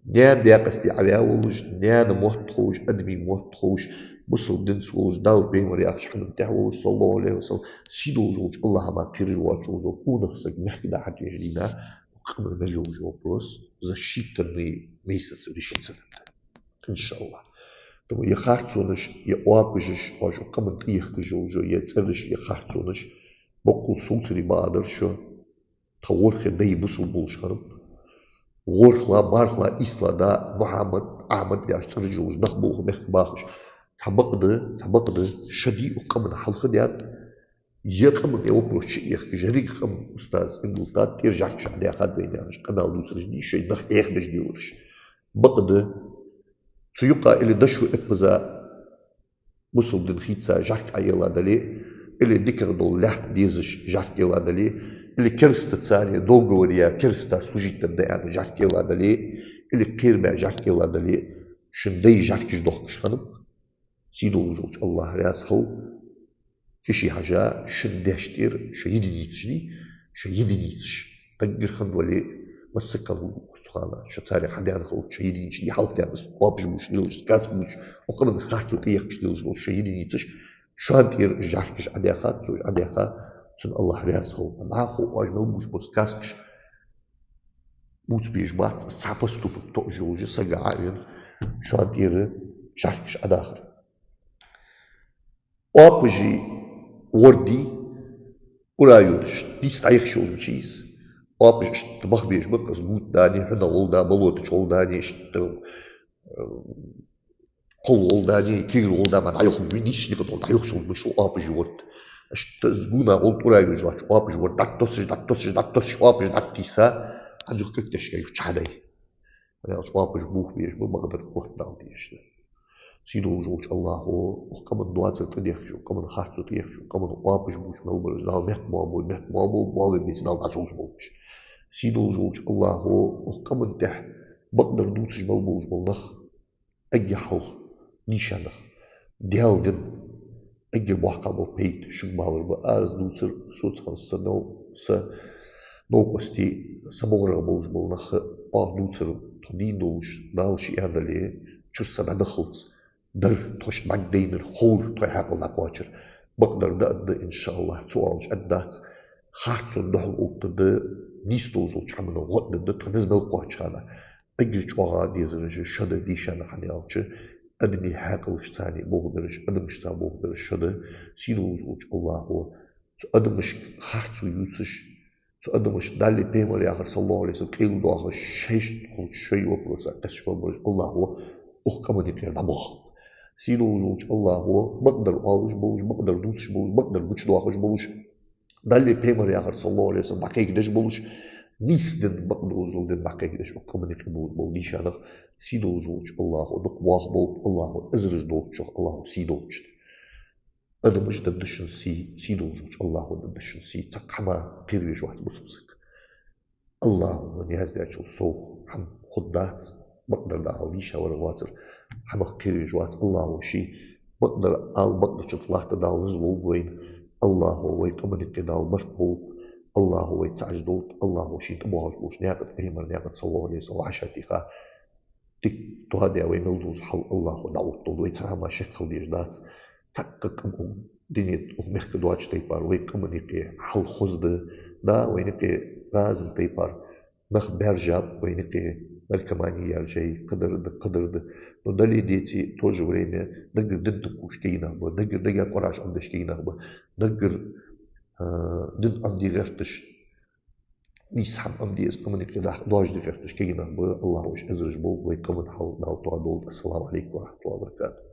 Наьна декъаза тӀа Ӏаваь волаш, наьна мотт ховш, адамий мотт ховш, бусалба динца волаш, Далла, пайхамара яхача хӀаман тӀа волаш, саллаллахӀу Ӏалайхи ва саллам, сий долаш волча АллахӀа мара кхераш воацаш волча къонахчо саг мехкда хьатӀавена дийнахьа, укх къаман мел йолаш вопрос, за считанные месяцы решиться дергда. ИншааллахӀ. Тхьовра е харцонаш, е оапашаш, оаш укх къаман тӀа ехкаш йолаш, е цӀераш, е харцонаш, боккъал совцаре бакъдар шо, тха ворхӀе дай бусалба болаш хиннаб. ВорхӀлагӀа, бархӀлагӀа, ийслагӀа да Мухьаммад, Ахьмад яхаш цӀераш йолаш нах ба укх мехка бахаш. Цхьабакъда, цхьабакъда, шо дий укх къаман хьалха даьд, е къаман е вопрос чу а ехкаш, еррига къаман устаз Инглтат тӀера жӀаргаш Ӏодаьхад вайна яхаш, къамаьл дувцараш дий, шоай нах Ӏехабеш делараш. Бакъда, цу юкъа или дошо эппаза бусалба дин хийца жӀарг Ӏоелла дале, или дикагӀа дола лаьтта дезаш жӀарг елла дале, или керастаца цхьана договор яь, кераста служить дергда аьнна жӀарг елла дале, или кхераме жӀарг елла дале, шун дай жӀаргаш дохкаш хиннаб, сий долаш волча АллахӀ раьза хилва, киши хьажа, шун деш тӀера шо единицаш дий, шо единицаш. Даггара хинна вале, массакал хӀу цу хана, шо царех хьадаьнна хилча, шо единицаш дий, хьалха даьнна оапаш бувцаш лелаш, каска бувцаш, укх къаманца харцо тӀаехкаш лелаш долаш шо единицаш, шоана тӀера жӀаргаш Ӏодаьхад, цо Ӏодаьха, цунна АллахӀ раьза хилва. ДӀахо оаш мел бувцаш бола каскаш бувца безаш бац, цхьа поступок тоъаш йолаш сага Ӏовена, шоана тӀера жӀаргаш Ӏодахар. Оапаши ворди ура йодаш, нийса дӀаяхаш йолаш мича из. Оапаш иштта баха безаш ба, къаза гута дани, хьуна гӀолла да, болота чу гӀолла дани, иштта, э, кхол гӀолла дани, кегал гӀолла да, ма дӀаяхаш ба, нийса никъа гӀолла дӀаяхаш йолаш ба шо оапаши ворд. Иштта из гуна гӀолла ура йодаш латтача оапаши ворд дӀатоссаш, дӀатоссаш, дӀатоссаш, оапаш дӀатийса, хьадух кагтешка юхача хьадай. Хьадаьлча оапаш бух безаш ба, бакъдар котдала дезаш да. Сий долаш волча АллахӀо, укх къаман доацар тӀадехкаш, укх къаман харцо тӀаехкаш, укх къаман оапаш бувцаш мел бараш Дала метта ма бой, метта ма бой, боалабе беза Дала дӀасовза болча. Сий долаш волча АллахӀо, укх къаман тӀа бакъдар дувцаш мел болаш бола нах, эггара хьалха дийша нах, Даьла дин, эггара боккха бола пайда шуга балар ба. Аз дувцар, соцахана са нов-, са новкъостий, са мугӀарагӀа болаш бола нах, оаха дувцар, тхо дийна долаш, Дала ше аьнна дале, чура са дӀадахалца дар, тхоашта бӀаргадайнар, ховр тхоай хьаькъала дӀакхоачар. Бакъдар да, аргда, иншааллахӀ, ца оалаш аргдац. Харцон духьал оттаргда, нийса долаш долча хӀаманна гӀо а дергда, тха низ мел кхоачача хана. Эггара чӀоагӀа дезараш шо да, дийша нах, хӀана аьлча, адамий хьаькъалашца болх беш, адамашца болх беш шо да, сий долаш волча АллахӀо, цу адамашка харцо ювцаш, цу адамашта Далла, пайхамара яхар, саллаллахӀу Ӏалайхи ва саллам, кӀайла доахаш, шоашта хулаш, шоай вопроса къесташ мел бараш АллахӀо укх къаман юкъера дӀабоахалба. Сий долаш волча АллахӀо, бакъдар оалаш болаш, бакъдар дувцаш болаш, бакъдар гучадоахаш болаш, Далла, пайхамара яхар, саллаллахӀу Ӏалайхи ва саллам, дӀакхайкадеш болаш, нийса дин, бакъдолаш дола дин дӀакхайкадеш, укх къаман юкъе болаш бола дийша нах, сий долаш волча АллахӀо дукха боахаболба, АллахӀо эзараш долчох АллахӀо сий долда шун. Адамаш дергда шун сий, сий долаш волча АллахӀо дергда шун сий, цхьаккха хӀама кхера везаш вац бусалба саг. АллахӀо яздаьчул совгӀа хӀама хургдац, бакъдар дӀаала дийша варгвацар, хӀамах кхера везаш вац АллахӀо ший. Бакъдар ала, бакъдолчунах латта Дала низ лулба вайна. АллахӀо вай къаман юкъе Дала барт болба. АллахӀо вай цхьа Ӏаш долда. АллахӀо шийна тӀабоагӀаш болча наькъа тӀа, пайхамара наькъа тӀа, саллаллахӀу Ӏалайхи ва саллам, вӀашагӀтеха, дика тоаде вай мел долча хьал АллахӀо дӀаотталда, вай цхьа хӀама шек хила дезаш дац. Цхьаккха къам укх дунен тӀа, укх мехка доацача тайпара вай къаман юкъе хьал хоза да, да, вайна юкъе разни тайпара нах баьржаб, вайна юкъе наркомани яьржай, кхыдар да, кхыдар да. Но дале а, деце а, в то же время даггара дин тӀакхувш кагий нах ба, даггара дега Къуръан Ӏомадеш кагий нах ба, даггара, а, дин Ӏомаде гӀерташ, нийса хӀама Ӏомаде, из къаман юкъе даха доажаде гӀерташ кагий нах ба. АллахӀо уж эзараш болба, вай къаман хьал Дала тоадолда. Ассаламу Ӏалайкум ва рахьматуллахӀи ва баракатухӀ.